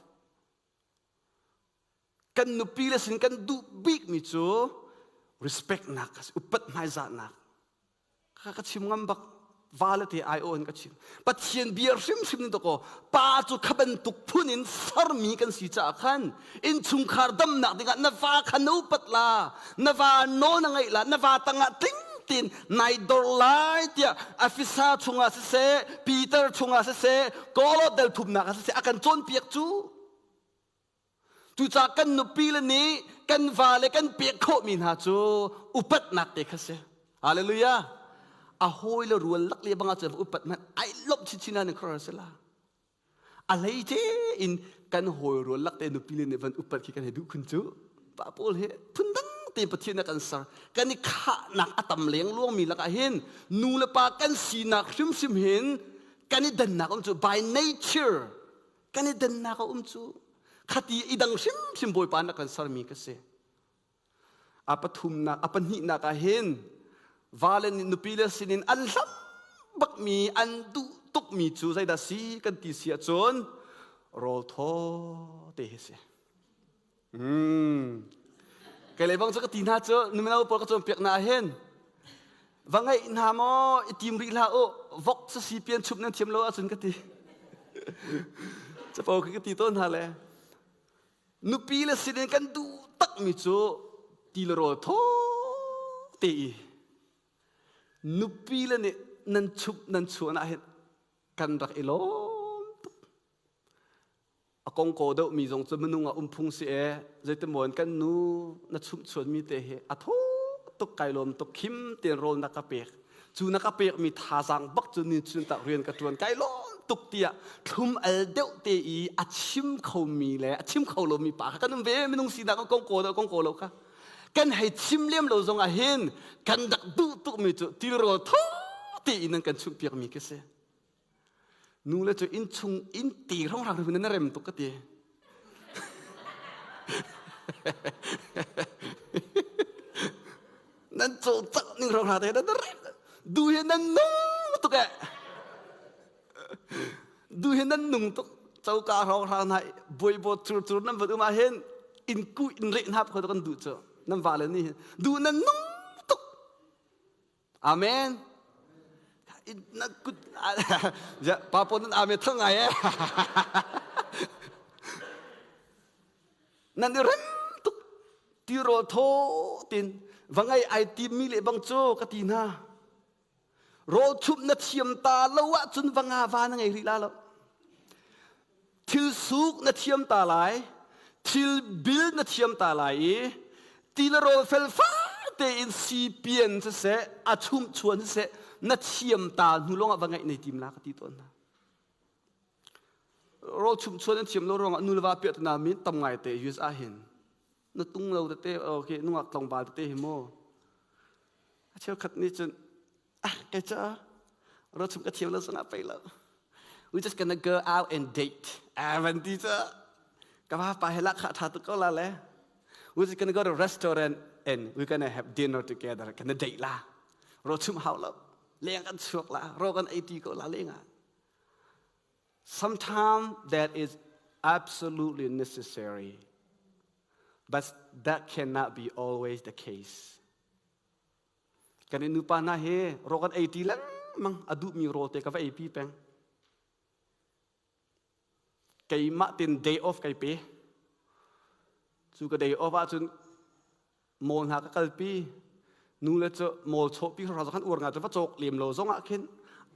Kan nupi le sin kan duh bikmi cu respect nak, upat hmaizahnak. Ka ka chim ngam bak, va le te ai in ka chim. Pathian bia hrimhrim ni to pa cu kha bantuk phun in sermi kan si caah khan innchungkhar damnak dingah na va kha na upat la, na va nawl na ngaih la, na va tangah tling tin nai dor lai tiah Afisa chungah siseh, Peter chungah siseh, Kolot del thumnak ah siseh a kan cawnpiak cu. Cucaah kan nupi le nih kan va le kan pek khawhmi hna cu upatnak te kha si. Hallelujah. A hawi le rual lak le bang ah cun upat hmanh ai lawmh chinchin ah ni khor si la. A hlei in kan hawi rual lak te nupi le nih van upat khi kan hei duh khun cu. Pa pawl hi phundang te Pathian a kan ser. Kan i khahnak a tam leng luangmi lakah hin nu le pa kan sinak hrimhrim hin kan i dannak um cu, by nature kan i dannak a um cu. Khati i dang hrimhrim Bawipa na kan sermi ka si. A pathumnak, a pahnihnak ah hin vale nih nupi le sinin an hlam bakmi, an duh tukmi cu zeidah si kan ti si ahcun rawl thaw te hi si. Kei lei bang cu ka ti hna cu, numino pawl ka cawnpiak hna ah hin va ngeih hna maw i tim rih hlah u, vok sasi pian chup nan thiam lo ahcun ka ti. Capo khi ka ti tawn hna le nupi le sinin kan duh takmi cu ti le rawl thaw te i nupi le nih nan chup nan chuan ah hin kan rak i lawm tuk. A kong ko deuhmi zong cu minung ah um phung si e, zeitimaw in kan nu na chumhchuanmi te hi a thaw tuk, kai lawm tuk, khim tein rawl na ka pek cu, na ka pekmi thazaang bak cu ni chun tak rian ka ṭuan, kai lawm tuk tiah thlum al deuh te i a chim khomi le a chim kho lomi pa kha kan um ve. Minung sinak kong ko deuh, kong ko lo kha kan hei chim lem lo zong ah hin kan rak duh tukmi cu tilrawl thaw tein nan kan chumhpiakmi khi si. Nu le cu innchung inn ti hrongrang ri na rem tuk ka ti. Nan cawlcangh ning hrongrang te nan rem du hi nan nung tuk eh. Du hi nan nung tuk, coka hrongrang hna buaibo cur cur nan van um ah hin in ku in reh hna kho kan duh cu nan va le ni du nan nung tuk. Amen. Na kut ja pa pon nan amen thang ngai eh. Nan i rem tuk, tirawl thaw tin va ngai ai tim mi le bang cu ka ti hna. Rawl chumh na thiam ta lo ahcun va nga va na ngei rih la lo. Thil suk na thiam ta lai, thil bil na thiam ta lai i ti le rawl felfai tein sipian siseh, a chumhchuan siseh na thiam ta hnu lawngah va ngeih nei tim la ka ti tawn hna. Rawl chumhchuan an thiam lo ruangah nu le va piah tana min tam ngai te US ah hin na tung lo tete, okay, nungak tlangval tete hi mu a cheukhat nih cun, "Ah, kei cu rawl chum ka thiam lo zongah pei lo, we just gonna go out and date," ah van ti cu, ka va pa he lakha tha tuk ko la le, "We just gonna go to restaurant and we gonna have dinner together, gonna date la, rawl chum hau lo, leng kan chuak la, rawl kan ei ti ko la leng ah." Sometimes that is absolutely necessary, but that cannot be always the case. Kan i nupa hna hi rawl kan ei ṭi lengmang, a duhmi rawl te ka va eipi peng. Keimah tin day off kai pe. Cu ka day off ahcun mall hna ka kalpi. Nu le cu mall chawhpi hrawng khan uar nga cu va cawk lem lo zong ah khin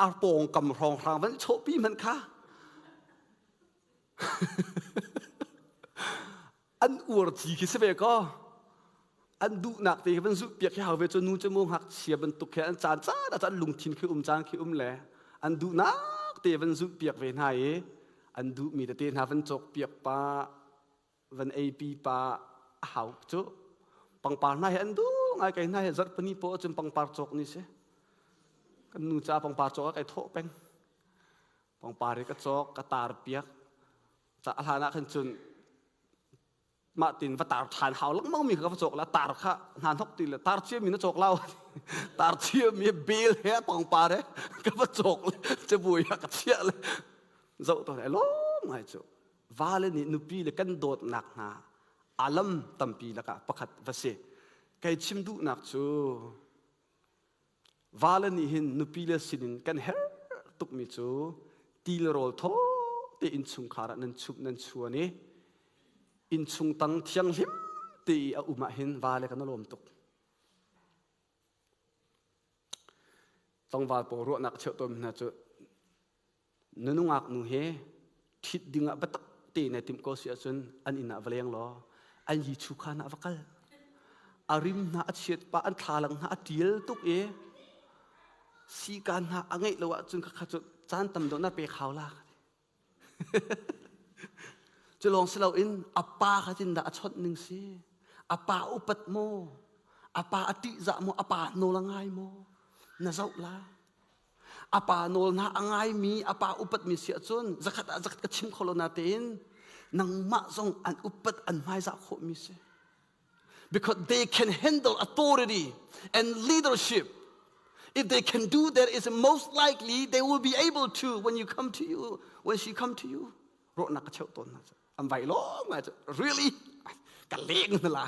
ar pawngkam hrawnghrang van chawhpi hmanh kha an uar ci khi si ve ko. An duhnak te khi van zulh piak khi hau ve cu nu cu mu ngakchia bantuk khi an caan caan ah an lungthin khi um caan khi um le an duhnak te van zulh piak ve hna i an duhmi tete hna van cawk piak pa van eipi pa a hau cu. Pangpar hna hi an duh ngai. Kai hna hi zarhpini paoh cun pangpar cawk ni si. Kan nu ca pangpar cawk ah kai thawh peng. Pangpar hi ka cawk, ka tar piak. Ca a hlan ah khan cun mah tin va tar ṭhan hau lengmang mi kha va cawk la, tar kha hna hnok ti le tar cia mi na cawk lau. Tar cia mi bel he pangpar he ka va cawk le cabuai ah ka chiah le zoh to le lawm ngai cu. Vale nih nupi le kan dawtnak hna alam tampi lakah pakhat va si. Kai chim duhnak cu vale nih hin nupi le sinin kan herh tukmi cu til rawl thaw te innchungkhar ah nan chumh nan chuan i innchung tang thianghlim te i a um ah hin vale kan lawm tuk. Tlangval pawl ruahnak cheuh tawn hna cu na nungak nu he ṭhit dingah biatak te na timh ko si ahcun an inn ah va leng law an yi chu khan ah va kal. A rim hna a chiat pah, an thlalang hna a ṭial tuk i sikaan hna a ngeih lo ahcun khakha cu caan tam deuh na pek hau la. Cu lawng si loin a pa kha tin dah a chawnh ning si? A pa upat maw? A pa a ṭihzah maw? A pa nawl a ngai maw? Na zoh la. A pa nawl hna a ngaimi, a pa upatmi si ahcun zakhat ah zakhat ka chim kho lo natein nangmah zong an upat, an hmaizah khawhmi si. Because they can handle authority and leadership. If they can do that, it's most likely they will be able to when you come to you, when she come to you. Ruahnak ka cheuh tawn hna. An vai lawm ngai. Really? Ka leng na la.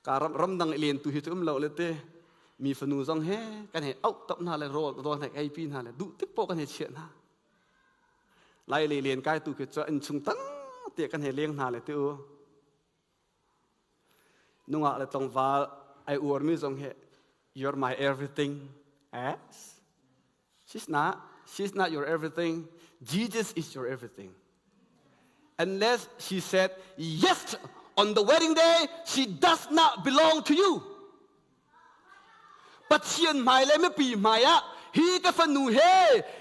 Ka ram ramdang i len tu hi cu um lo le te mi fanu zong he kan he auh top hna le rawl rawl hna ei pi hna le duh tik poh kan he chiah hna. Lai le len kai tu khi cu inn chung tang te kan he leng hna le te u. Nungak le tlangval ai uarmi zong he you're my everything. Yes. She's not. She's not your everything. Jesus is your everything. Unless she said yes on the wedding day, she does not belong to you. Pathian hmai le mipi hmai ah hi ka fanu he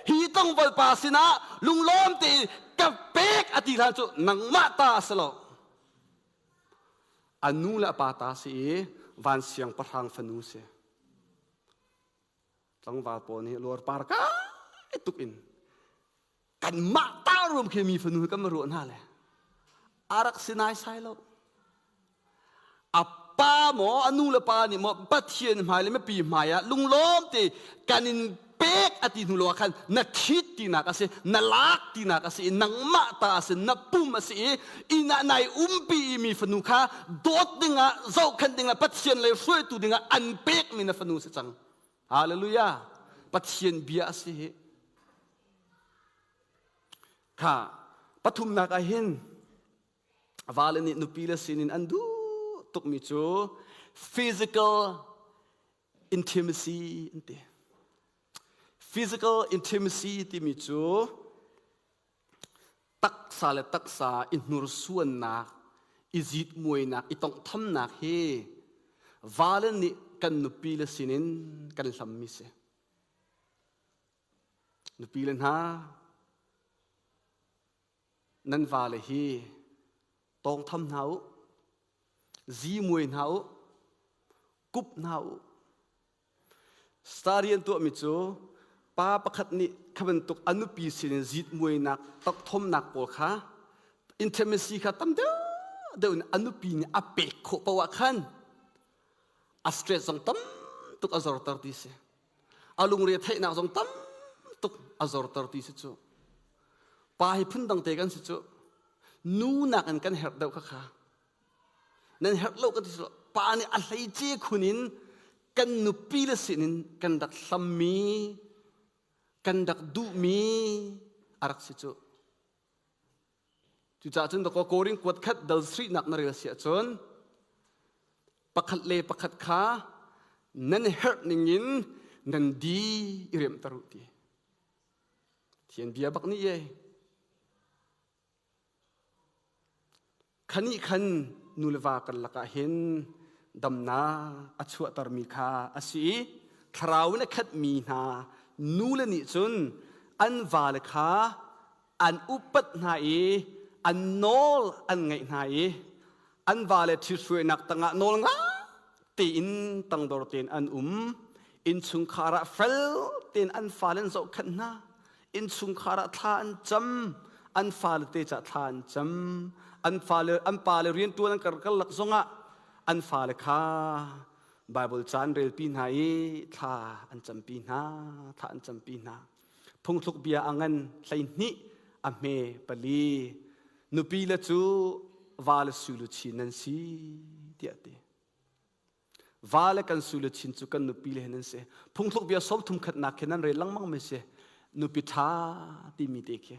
hi tlangval pa sinah lunglawm te ka pek a ti hlan cu nangmah ta a si lo. A nu le a pa ta si i van siangpahrang fanu si. Tlangval pawl nih luarpar kai tuk in kanmah ta rum khi mi fanu kan ruah hna le a rak si nai sai lo. A pa maw, a nu le pa nih maw Pathian hmai le mipi hmai ah lunglawm te kan in pek a ti hnu lo ah khan na ṭhit tinak a si, na lak tinak a si i nangmah ta a si, na pum a si i inn ah nai umpi i mi fanu kha dawt dingah, zohkhenh dingah, Pathian lei hruaitu dingah an pekmi na fanu si cang. Hallelujah! Pathian bia a si hi. Kha pathumnak ah hin vale nih nupi le sinin an duh tukmi cu physical intimacy an ti. Physical intimacy timi cu taksa le taksa i hnursuannak, i zitmuainak, i tonghthamnak hi vale nih kan nupi le sinin kan hlammi si. Nupi le hna, nan vale hi tawngtham hna u, zimuai hna u, kup hna u. Study an tuahmi cu pa pakhat nih kha bantuk a nupi sinin zitmuainak, tokthomnak pawl kha, intimacy kha tam deuh deuh in a nupi nih a pek khawh paoh ah khan a stress zong tam tuk a zorter ti si. A lungre theihnak zong tam tuk a zorter ti si cu. Pa hi phundang te kan si cu. Nu nakin kan herh deuh kha kha. Nan herh lo kan ti pa nih a hleice khun in kan nupi le sinin kan rak hlammi, kan rak duhmi a rak si cu. Cucaah cun dakaw Korin kuat khat dal srihnak na rel si ahcun pakhat le pakhat kha nan herh ningin nan di i remter u ti. Thian bia bak nih ye. Khani khan nu le va kan lakah hin damnak a chuahtermi kha a si i thlarau in a khatmi hna nu le nih cun an vale kha an upat hna i an nawl an ngaih hna i an vale ṭhithruainak tangah nawl ngah tein tangdor tein an um. Innchungkhar ah fel tein an fale an zohkhenh hna. Innchungkhar ah thla an cam. An fale te cah thla an cam. An fale an pale rianṭuan an karkalak zongah an fale kha Bible ca an relpi hna i thla an campi hna thla an campi hna. Phungthluk bia a ngan 12 a hme pali. Nupi le cu va le su luchin nan si tiah ti. Va le kan su luchin cu kan nupi le nan si. Phungthluk bia 30 khatnak khi nan rel lengmang mi si. Nupi ṭha timi te khi.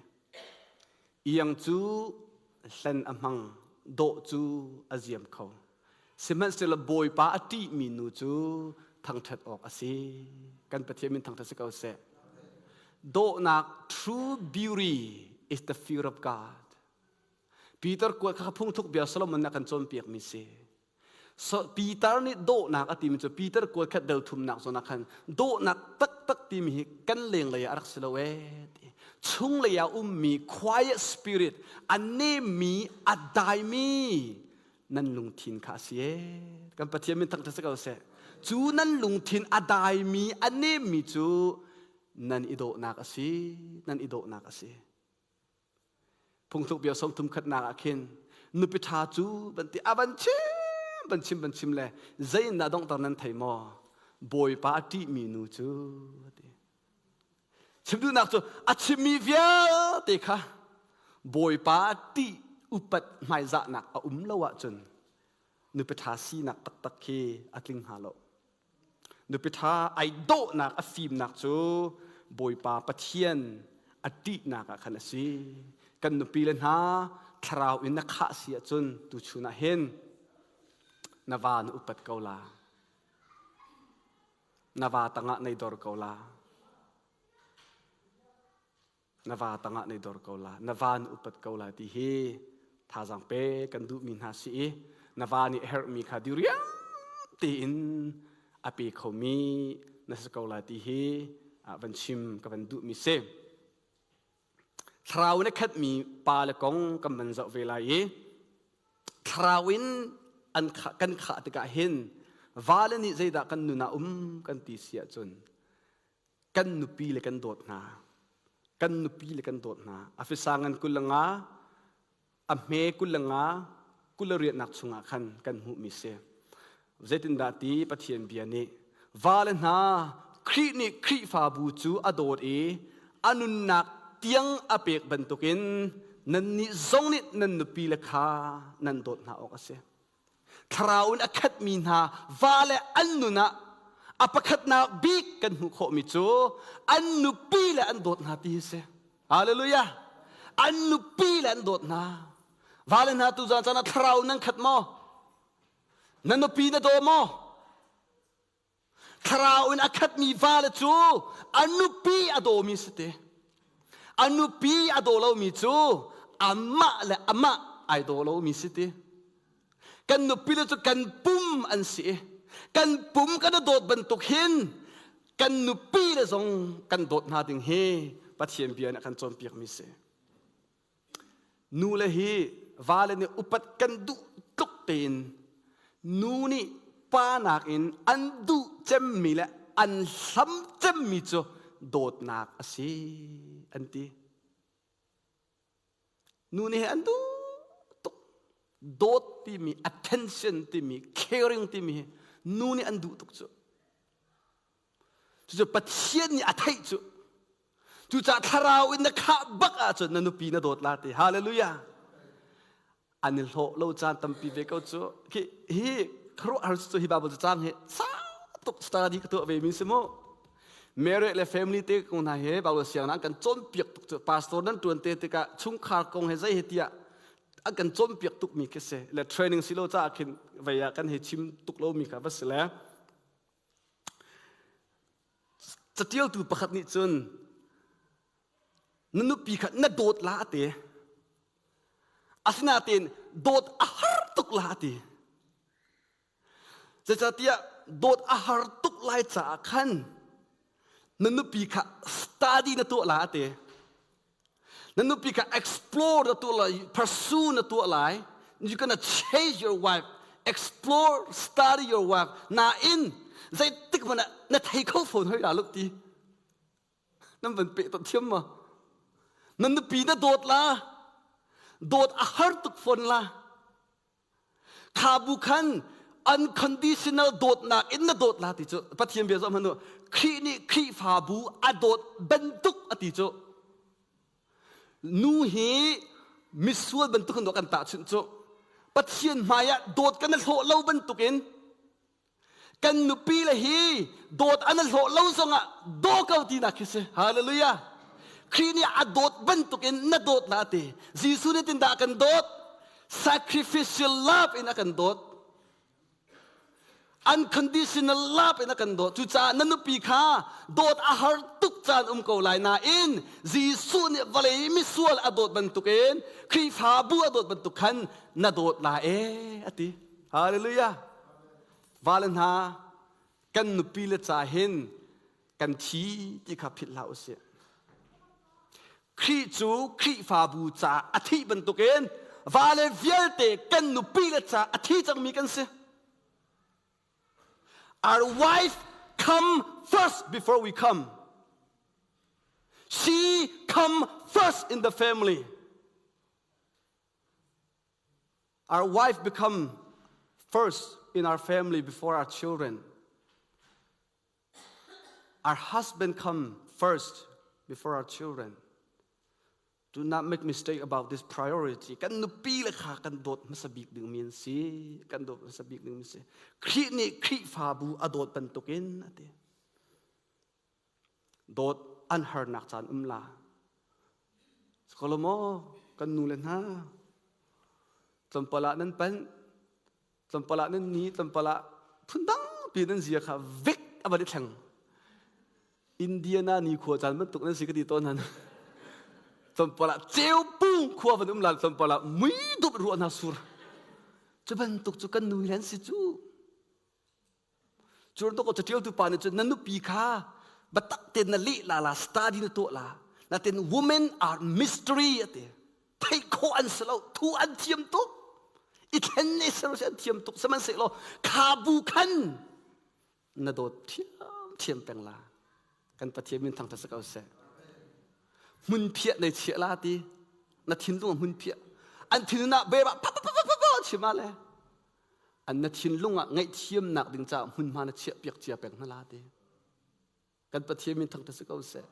Iang cu hlen a hmang, dawh cu a ziam kho. Sihmanhsehlaw Bawipa a ṭihmi nu cu thangṭhat awk a si. Kan Pathian min thangṭhat si ko seh. Dawhnak true beauty is the fear of God. Peter kuat kha phungthuk bia Solomon nih a kan cawnpiakmi si. So, Peter nih dawhnak a timi cu Peter kuat khat del thumnak zawn ah khan dawhnak taktak timi hi kan lenglei ah a rak si lo ee ti. Chunglei ah ummi quiet spirit, a nemmi, a daimi nan lungthin kha a si ee. Kan Pathian min thangṭhat si ko seh. Cu nan lungthin a daimi, a nemmi cu nan i dawhnak a si, nan i dawhnak a si. Phungthluk bia 30 khatnak ah khin nupi ṭha cu van ti a van chim van chim van chim le zei in dah donghter nan thei maw? Bawipa a ṭihmi nu cu a ti. Chim duhnak cu a chimmi vialte kha Bawipa ṭih upat hmaizahnak a um lo ahcun nupi ṭha sinak taktak khi a tling hnga lo. Nupi ṭha ai dawhnak a fimnak cu Bawipa Pathian a ṭihnak ah khan a si. Kan nupi le hna thlarau in na khah si ahcun tuchun ah hin na va na upat ko la. Na va tangah nei dor ko la. Na va tangah nei dor ko la. Na va na upat ko la ti hi thazaang pe kan duhmi hna si i na va nih herhmi kha diriam tein a pe khomi na si ko la ti hi van chim ka van duhmi si. Thlarau in a khatmi pa le kong kan van zoh ve lai i thlarau in an kan khah tikah hin vale nih zeidah kan nun ah um kan ti si ahcun kan nupi le kan dawt hna. Kan nupi le kan dawt hna. Afisa ngan 25 a hme 25 28nak chungah khan kan hmuhmi si. Zeitindah ti Pathian bia nih vale hna Khrih nih Khrihfabu cu a dawt i a nunnak tiang a pek bantukin nannih zong nih nan nupi le kha nan dawt hna awk a si. Thlarau in a khatmi hna vale an nun ah a pakhatnak bik kan hmuh khawhmi cu an nupi le an dawt hna ti hi si. Hallelujah! An nupi le an dawt hna. Vale hna tu zan caan ah thlarau nan khat maw? Na nupi na daw maw? Thlarau in a khatmi vale cu a nupi a dawmi si te. A nupi a daw lomi cu amah le amah ai daw lomi si ti. Kan nupi le cu kan pum an si i kan pum kan i dawt bantuk hin kan nupi le zong kan dawt hna ding hi Pathian bia nih a kan cawnpiakmi si. Nu le hi vale nih upat kan duh tluk tein nu nih pa nakin an duh cemmi le an hlam cemmi cu dawtnak a si an ti. Nu nih an duh tuk. Dawt timi, attention timi, caring timi hi nu nih an duh tuk cu. Cucu Pathian nih a theih cu. Cucaah thlarau in na khah bak ahcun na nupi na dawt la ti. Hallelujah. An i hlawh lo caan tampi ve ko cu. Hi hi khuaruahhar cu hi Bible cang hi sau tuk study ka tuah ve mi si mu. Mary le family te kong hna he Bible siang nan kan cawnpiak tuk cu pastor nan tuan te tikah chungkhar kong he zei he tiah. A kan cawnpiak tukmi khi si. Le training si lo caah khin vei ah kan hei chim tuk lomi kha va si le. Catialtu pakhat nih cun na nupi kha na dawt la a ti. Asinain dawt a har tuk la a ti. Zeicahtiah dawt a har tuk lai caah khan na nupi kha study na tuah la a ti. Na nupi kha explore na tuah lai, pursue na tuah lai. You gonna chase your wife, explore, study your wife. Nain zeitik hmanh ah na thei kho fawn hoi la lo ti. Nan van peh tot thiam ma? Na nupi na dawt la, dawt a har tuk fawn la. Kha bu khan unconditional dawtnak in na dawt la ti cu Pathian bia zoh hmanh u. Khrih nih Khrihfabu a dawt bantuk a ti cu. Nu hi misual bantuk in kan tahchunh cu. Pathian hmai ah dawt kan hlawh lo bantukin kan nupi le hi dawt an hlawh lo zongah daw ko tinak khi si. Hallelujah. Khrih nih a dawt bantukin na dawt la ti. Jesuh nih tin dah kan dawt? Sacrificial love in a kan dawt. Unconditional love in a kan dawt. Cucaah na nupi kha dawt a har tuk caan um ko lai nain Jesuh nih vawlei misual a dawt bantukin Khrihfabu a dawt bantuk khan na dawt la e a ti. Hallelujah. Vale hna kan nupi le ca hin kan thi ti kha philh hlah usih. Khrih cu Khrihfabu ca a thih bantukin vale vialte kan nupi le ca a thi cangmi kan si. Our wife come first before we come. She come first in the family. Our wife become first in our family before our children. Our husband come first before our children. Do not make mistake about this priority. Kan nupi le kha kan dawt hmasa bik ding mi an si. Kan dawt hmasa bik ding mi si. Khrih nih Khrihfabu a dawt bantukin a ti. Dawt an harnak caan um la. Kolomo kan nu le hna tlawmpal ah nan panh tlawmpal ah nan ni tlawmpal ah phundang pi nan zia kha vek a van i thleng Indiana ni khua caan bantuk nan si ka ti tawn han tlawmpal ah ceu pung khua van um lan tlawmpal ah mui dup ruah hna sur cu bantuk cu kan nu hi an si cu Cu tuk catialtu pa nih cun na nupi kha biatak tein na leh la la study na tuah la natin women are mystery a ti theih khawh an si lo thu an thiam tuk i thlen ne ser si an thiam tuk sihmanhsehlaw kha bu khan na dawt thiam thiam peng la kan Pathian min thangthat si ko seh hmun phiah nei chiah la ti na thinlung hmun phiah an thinlung ah beba pa pa pa pa pa chim le An na thinlung ah ngaihthiamnak ding caah hmunhma na chiahpiak cia peng hna la ti. Kan Pathian min thangṭhat si ko seh.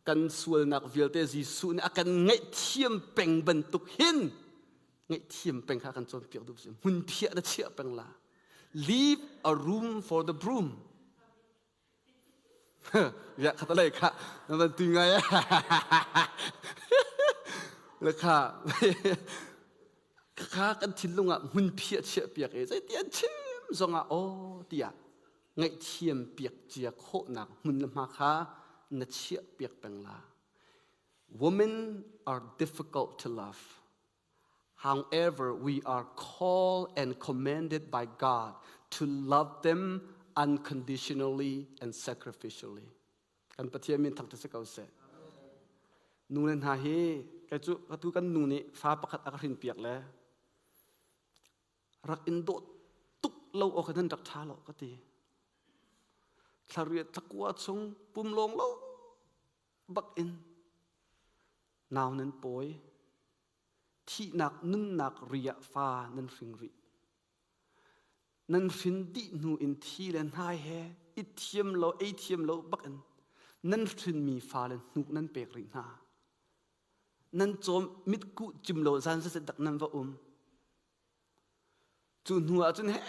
Kan sualnak vialte Jesuh nih a kan ngaihthiam peng bantuk hin ngaihthiam peng kha kan cawnpiak duh si. Hmun phiah na chiah peng la. Leave a room for the broom. Ya khat lei kha na van tu ngai le kha kha kan thinlung ah hmun phiah chiah piak e zeiti an chim zongah aw tiah ngaihthiam piak cia khawhnak hmun le hma kha na chiah piak peng la women are difficult to love However, we are called and commanded by God to love them unconditionally and sacrificially. Kan Pathian min thangṭhat si ko seh. Nu le hna hi kei cu atu kan nu nih fa pakhat a ka hrin piak le rak in dawt tuk lo awk nan rak ṭha lo ka ti. Thlariat thlakua chung pum lawng lo bak in nau nan pawi thihnak nunnak ri ah fa nan hring rih nan hrin dih hnu in thi le hnai he i thiam lo ei thiam lo bak in nan hrinmi fale hnuk nan pek rih hna nan cawm mitkuh cim lo zan zat dak nan va um Cu hnu ah cun he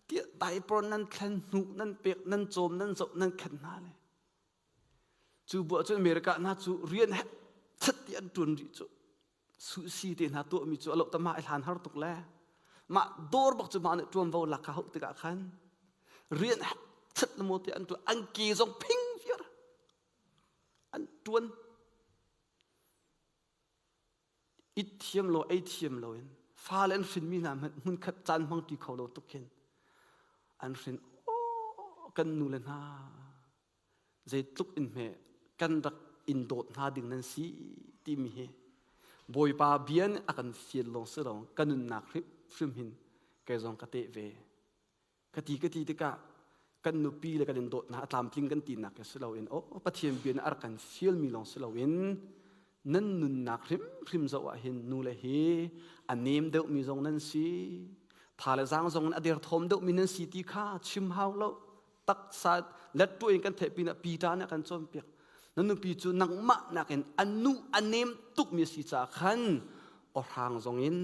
tiah diaper nan thlen hnuk nan pek nan cawm nan zoh nan khen hna le cu bu ah cun America hna cu rian he chat ti an ṭuan rih cu. Suhsi te hna tuahmi cu a loh ta mah i hlan har tuk le mah dawr bak cu mah nih ṭuanvo lak kha hauh tikah khan rian chat le maw te an tuah an ke zong phing viar an ṭuan it thiam lo ei thiam lo in fale an hrinmi hna hmanh hmunkhat caan hmang ṭi kho lo tuk khin an hrin aw kan nu le hna zeitluk in hme kan rak in dawt hna ding nan si timi hi Bawipa bia nih a kan fial lawng si lo ka nunnak hrim hin kei zong ka teh ve ka ti ka ti tikah kan nupi le kan in dawt hna a tlamtling kan tinak ke si loin oh Pathian bia nih a rak kan fialmi lawng si loin nan nunnak hrimhrim zoh ah hin nu le hi a nem deuhmi zong nan si tha le zaang zong in a derthawm deuhmi nan si ti kha chim hau lo taksa lettu in kan theih pinah Peter nih a kan cawnpiak na nupi cu nangmah nakin a nu a nem tukmi a si caah khan awhrang zong in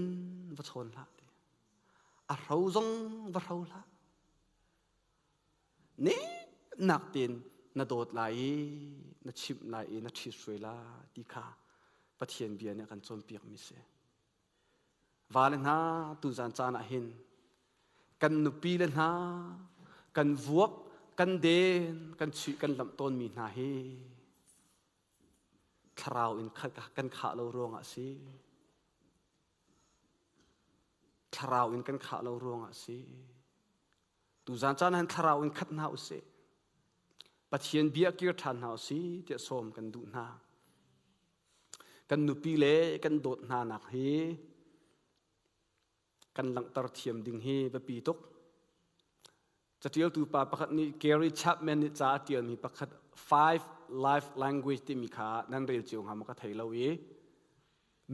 va chawn hlah ti a hro zong va hro hlah nemnak tein na dawt lai i na chimh lai i na ṭhithruai lai ti kha Pathian bia nih a kan cawnpiakmi si. Vale hna tuzan caan ah hin kan nupi le hna kan vuak kan den kan chuih kan lamh tawnmi hna hi thlarau in kan khah lo ruangah a si. Thlarau in kan khah lo ruangah a si. Tuzan caan ah hin thlarau in khat hna usih. Pathian bia kir ṭhan hna usih tiah sawm kan duh hna. Kan nupi le kan dawt hna nak hi kan langhter thiam ding hi biapi tuk. Catialtu pa pakhat nih Gary Chapman nih ca a ṭialmi pakhat Five Life Language timi kha nan rel cio hnga maw ka thei lo i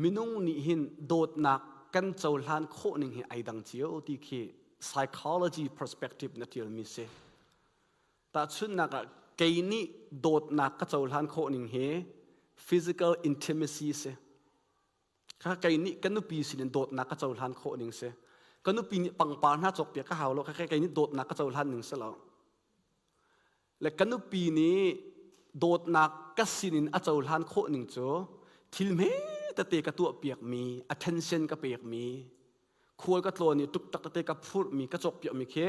minung nih hin dawtnak kan cohlan khawh ning hi ai dang cio ti khi psychology perspective na ṭialmi si. Tahchunhnak ah kei nih dawtnak ka cohlan khawh ning hi physical intimacy si. Kha kei nih ka nupi sinin dawtnak ka cohlan khawh ning si. Ka nupi nih pangpar hna cawkpiak ka hau lo, kha kei nih dawtnak ka cohlan ning si lo. Le ka nupi nih dawtnak ka sinin a cohlan khawh ning cu thil hme tete ka tuahpiakmi, attention ka pekmi, khual ka tlawn i tuktak tete ka phurhmi, ka cawkpiakmi khi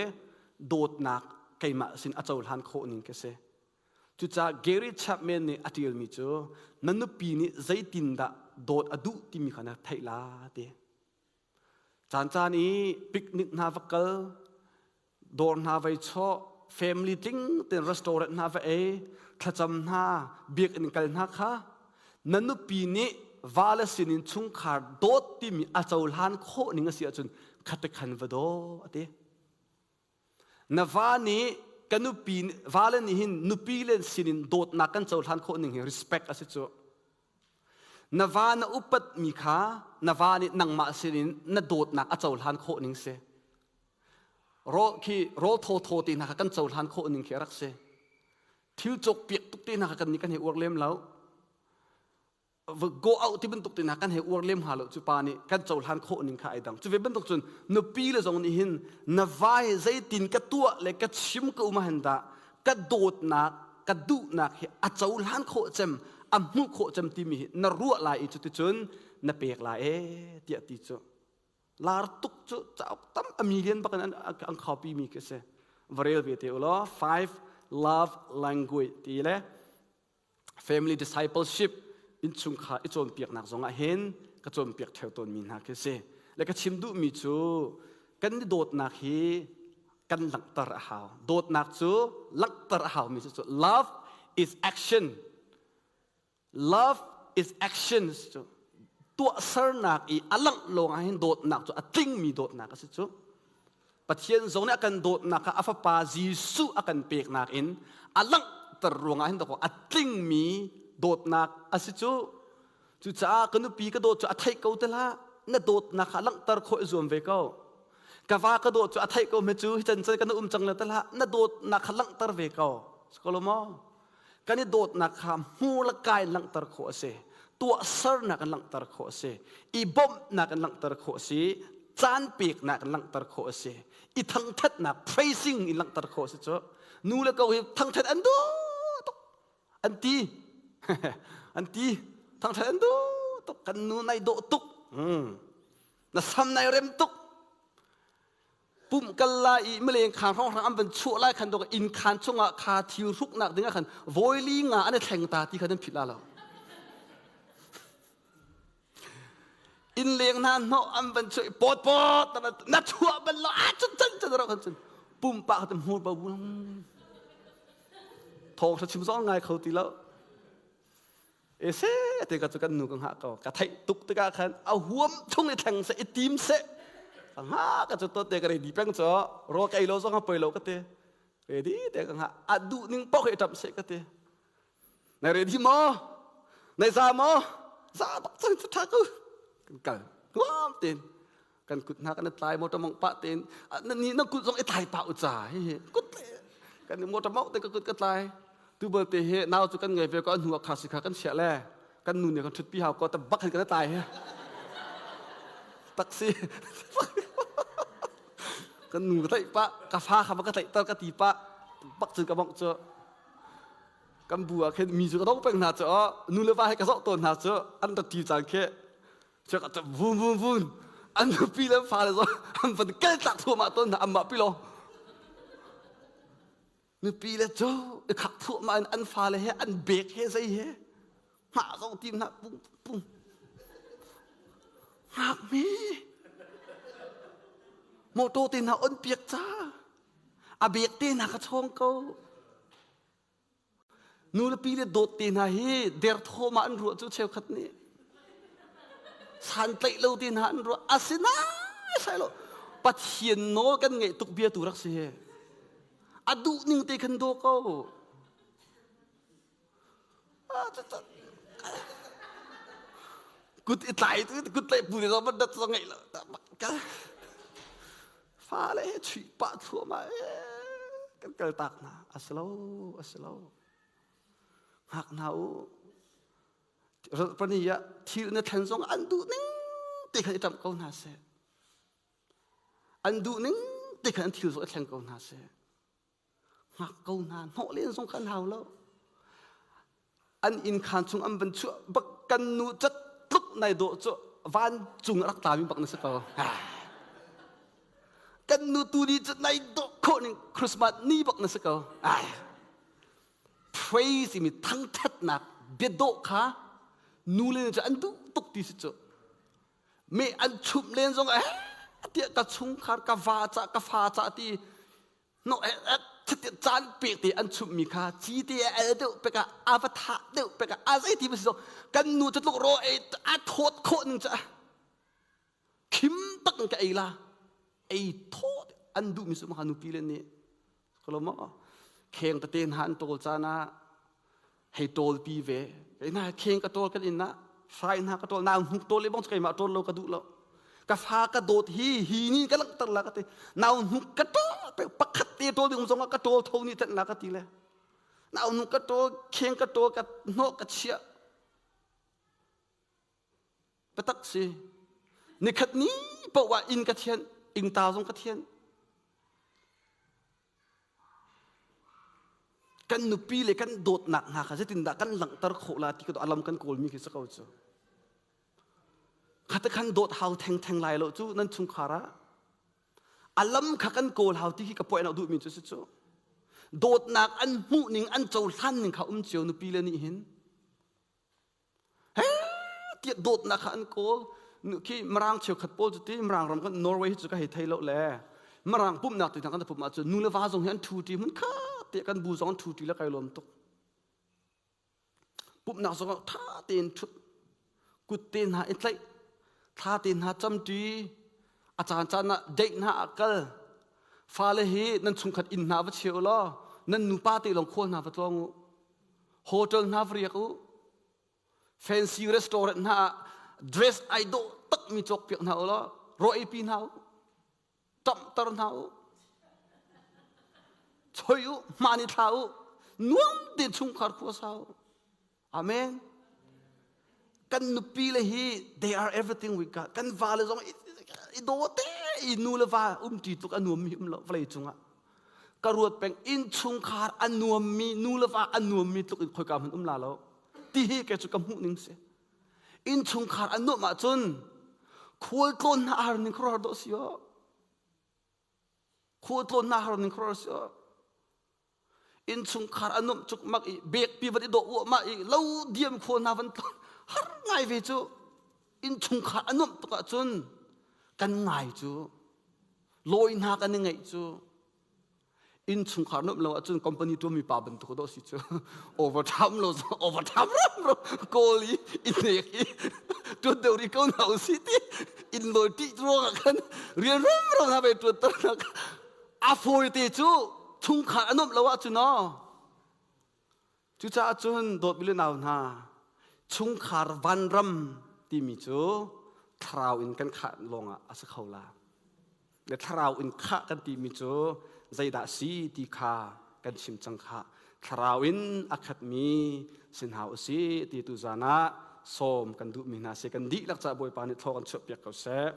dawtnak keimah sin a cohlan khawh ning ka si. Cucaah Gary Chapman nih a ṭialmi cu na nupi nih zeitindah dawt a duh timi kha na theih la ti. Caan caan i picnic hna va kal, dawr hna vai chawh, family tling tein restaurant hna va ei, thlacam hna, biakinn kal hna kha na nupi nih va le sinin chungkhar dawt timi a cohlan khawh ning a si ahcun khatekhan va daw a ti. Na va nih ka nupi va le nih hin nupi le sinin dawtnak kan cohlan khawh ning hi respect a si cu. Na va na upat mi kha na va nih nangmah sinin na dawtnak a cohlan khawh ning si. Rawl khi rawl thaw thaw te hna kha kan cohlan khawh ning khi a rak si. Thil cawk piak tuk te hna kha kan nih kan hei uar lem lo. Go out ti bantuk te hna kan hei uar lem hnga lo cu pa nih kan cohlan khawh ning kha ai dang. Cu ve bantuk cun nupi le zong nih hin na vai zeitin ka tuah le ka chim ka um ahhin dah ka dawtnak ka duhnak hi a cohlan khawh cem a hmuh khawh cem timi hi na ruah lai i cuticun na pek lai e tiah ti cu lar tuk cu cauk tam a million bak in an copy mi khi si va rel ve te ulaw five love language ti le family discipleship innchungkhar i cawnpiaknak zongah hin ka cawnpiak theo tawnmi hna khi si le ka chim duhmi cu kan i dawtnak hi kan langhter a hau dawtnak cu langhter a haumi cu love is action Love is actions cu tuahsernak i a langh lawng ah hin dawtnak cu a tlingmi dawtnak a si cu. Pathian zong nih a kan dawtnak kha a fapa Jesuh a kan peknak in a langhter ruangah hin dawkaw a tlingmi dawtnak a si cu. Cucaah ka nupi ka dawt cu a theih ko te hlah na dawtnak kha langhter khawh i zuam ve ko. Ka va ka dawt cu a theih ko hme cu hi can can kan um cang le te hlah na dawtnak kha langhter ve ko. Sikolo maw? Kan i dawtnak kha hmur le ka in langhter khawh a si. Tuahsernak in langhter khawh a si. I bawmhnak in langhter khawh a si. Caan peknak in langhter khawh a si. I thangthatnak praising in langhter khawh a si cu. Nu le ko hi thangthat an duh tuk. An ti. An ti. Thangthat an duh. tuk kan nu nai dawh tuk na sam nai rem tuk pumh kal lai i mileng khaan hrawnghrang an van chuah lai khan dok inn khaan chungah kha thil hruknak ding ah khan vawili nga an i thleng ta ti kha nan philh la lo inn leng hna hnawh an van chuah pawt pawt na chuah bal lo a cun cun cun ro kan cun pumpak te hmur bo thawng tha chim zong ngai kho ti lo ese te ka chu kan nu ka ngah ko ka theih tuk tikah khan a huam chung i thleng se i tim se ka ngah ka chu to te ka ready peng cho ro kai lo zong a poi lo ka te ready te ka ngah a duh ning pok i tap se ka te na ready mo na za mo za bak cang chu tha ku kan kal nuam tin kan kut hna kan tlai motor mong pa tin na ni na kut zong i tlai pa u cha hi hi kut kan motor mong te ka kut ka tlai tu bal te he nau chu kan ngai ve ko hnu kha si kha kan chia le kan nu ne kan thut pi hau ko ta bak kan tlai he taxi kan nu ka tlaih pa ka fa kha ka tlaih tar ka ti pa bak cun ka bong chu kan bu ah khin mi chu ka dong peng hna chu nu le va he ka zoh tawn hna chu an ra ti cang khi Cakap vun vun vun an nupi le fale zong an van kal tlak thluahmah tawn hna anmah pi lo nupi le cu i khak thluahmah in an fale he an bek he zei he hngah zong tim hna pung pung ngak mi motor te hna on piak ca a bek te hna ka chawng ko Nu le pi le dawt te hna hi derthawm ah an ruah cu cheukhat nih santlaih lo te hna an ruah asinain sai lo Pathian nawl kan ngeih tuk bia tu rak si hi a duh ning te khan daw ko kut i tlai kut tlaih pu ne zong dat zong ngeih lo fale he chuih pah thluahmah kan kal tak hna a si lo a si lo hngak hna u pani ah thil na thlen zong an duh ning te khan i ṭamh ko hna seh an duh ning te khan an thil zong i thleng ko hna seh hngak ko hna hnawh len zong kan hau lo an inn khaan chung an van chuah bak kan nu cat tluk nai dawh cu van cung rak tlami bak na si ko kan nu tu ni cu nai dawh khawh ning Christmas ni bak na si ko praise mi thangthatnak biadawh kha nu le cu an duh tuk ti si cu mi an chumh len zong eh tiah ka chungkhar ka va ca ka fa ca ti no caan pek te an chumhmi kha ci te a el deuh pek ah a va thah deuh pek ah a zei ti ba si so kan nu cu tluk ro ei a thawt khawh ning ca khim tak in ka ei la ei thawt an duh mi su ma nupi le nih kolo mo kheng tete hna an tawl caan ah hei tawl pi ve kei na kheng ka tawl kan in ah fai hna ka tawl nau hnuk tawl le bong keimah tawl lo ka duh lo ka fa ka dawt hi hi ni ka langhter la ka ti nau hnuk ka tawl pe pakhat te tawl ding zong ah ka tawl tho ni tet la ka ti le nau hnuk ka tawl kheng ka tawl ka hnawh ka chiah Biatak si. Nikhat ni paoh ah inn ka thianh, ingta zong ka thianh. Kan nupi le kan dawtnak hna kha zeitindah kan langhter khawh la ti ka alam kan kawlmi khi si ko cu. Khate khan dawt hau thengtheng lai lo cu nan chungkhar ah. Alam kha kan kawl hau ti khi ka point out duhmi cu si cu. Dawtnak an hmuh ning an cohlan ning kha um cio nupi le nih hin. He tiah dawtnak kha an kawl. Khi Mirang cheukhat pawl cu ti Mirang ram kan Norway hi cu ka hei thei lo le Mirang pumhnak ti hna kan pumh ahcun nu le va zong hi an thu ṭi hmun khat tiah kan bu zong an thu ṭi le kai lawm tuk. Pumhnak zong ah ṭha tein ṭhut kut te hna i tlaih thla te hna cam ṭi a caan caan ah date hna ah kal fale hi nan chungkhat inn hna va chia u law nan nupa te lawng khual hna va tlawng u hotel hna va riak u fancy restaurant hna ah dress ai dawh takmi cawk piak hna u law raw ei pi hna u ṭamhter hna u choi u hmaan i thla u nuam te chungkhar khua sa u amen kan nupi le hi they are everything we got kan va le zong i daw te i nu le va um ṭi tluk a nuam mi um lo vawlei cungah ka ruat peng innchungkhar a nuammi nu le va a nuammi tluk in khoika hmanh um la lo ti hi kei cu ka hmuh ning si. Innchungkhar an nuamh ahcun khualtlawn hna har ning khuaruahhar dawh si aw. Khualtlawn hna har ning khuaruahhar si aw. Innchungkhar a nuamh cukmak i bekpi van i dawh uahmah i lo diam khual hna van tlawn har ngai ve cu. Innchungkhar a nuamh tuk ahcun kan ngai cu. Lawi hna kan i ngaih cu. Innchungkhar nuamh lo ahcun company ṭuanmi pa bantuk dawh si cu. Overtime lo overtime ram ro kawl i i hnek i ṭuan deuh rih ko hna usih ti inn lawi ṭih ruangah khan rian ram ram hna ve ṭuan ter hna. A fawi te cu chungkhar a nuamh lo ahcun aw. Cucaah cun dawtmi le nau hna, chungkhar vanram timi cu thlarau in kan khah lawngah a si kho la. Le thlarau in khah kan timi cu zeidah si ti kha kan chim cang khah. Thlarau in a khatmi si hna u sih ti tu zan ah sawm kan duhmi hna si. Kan dihlak caah Bawipa nih thaw kan chuahpiak ko seh.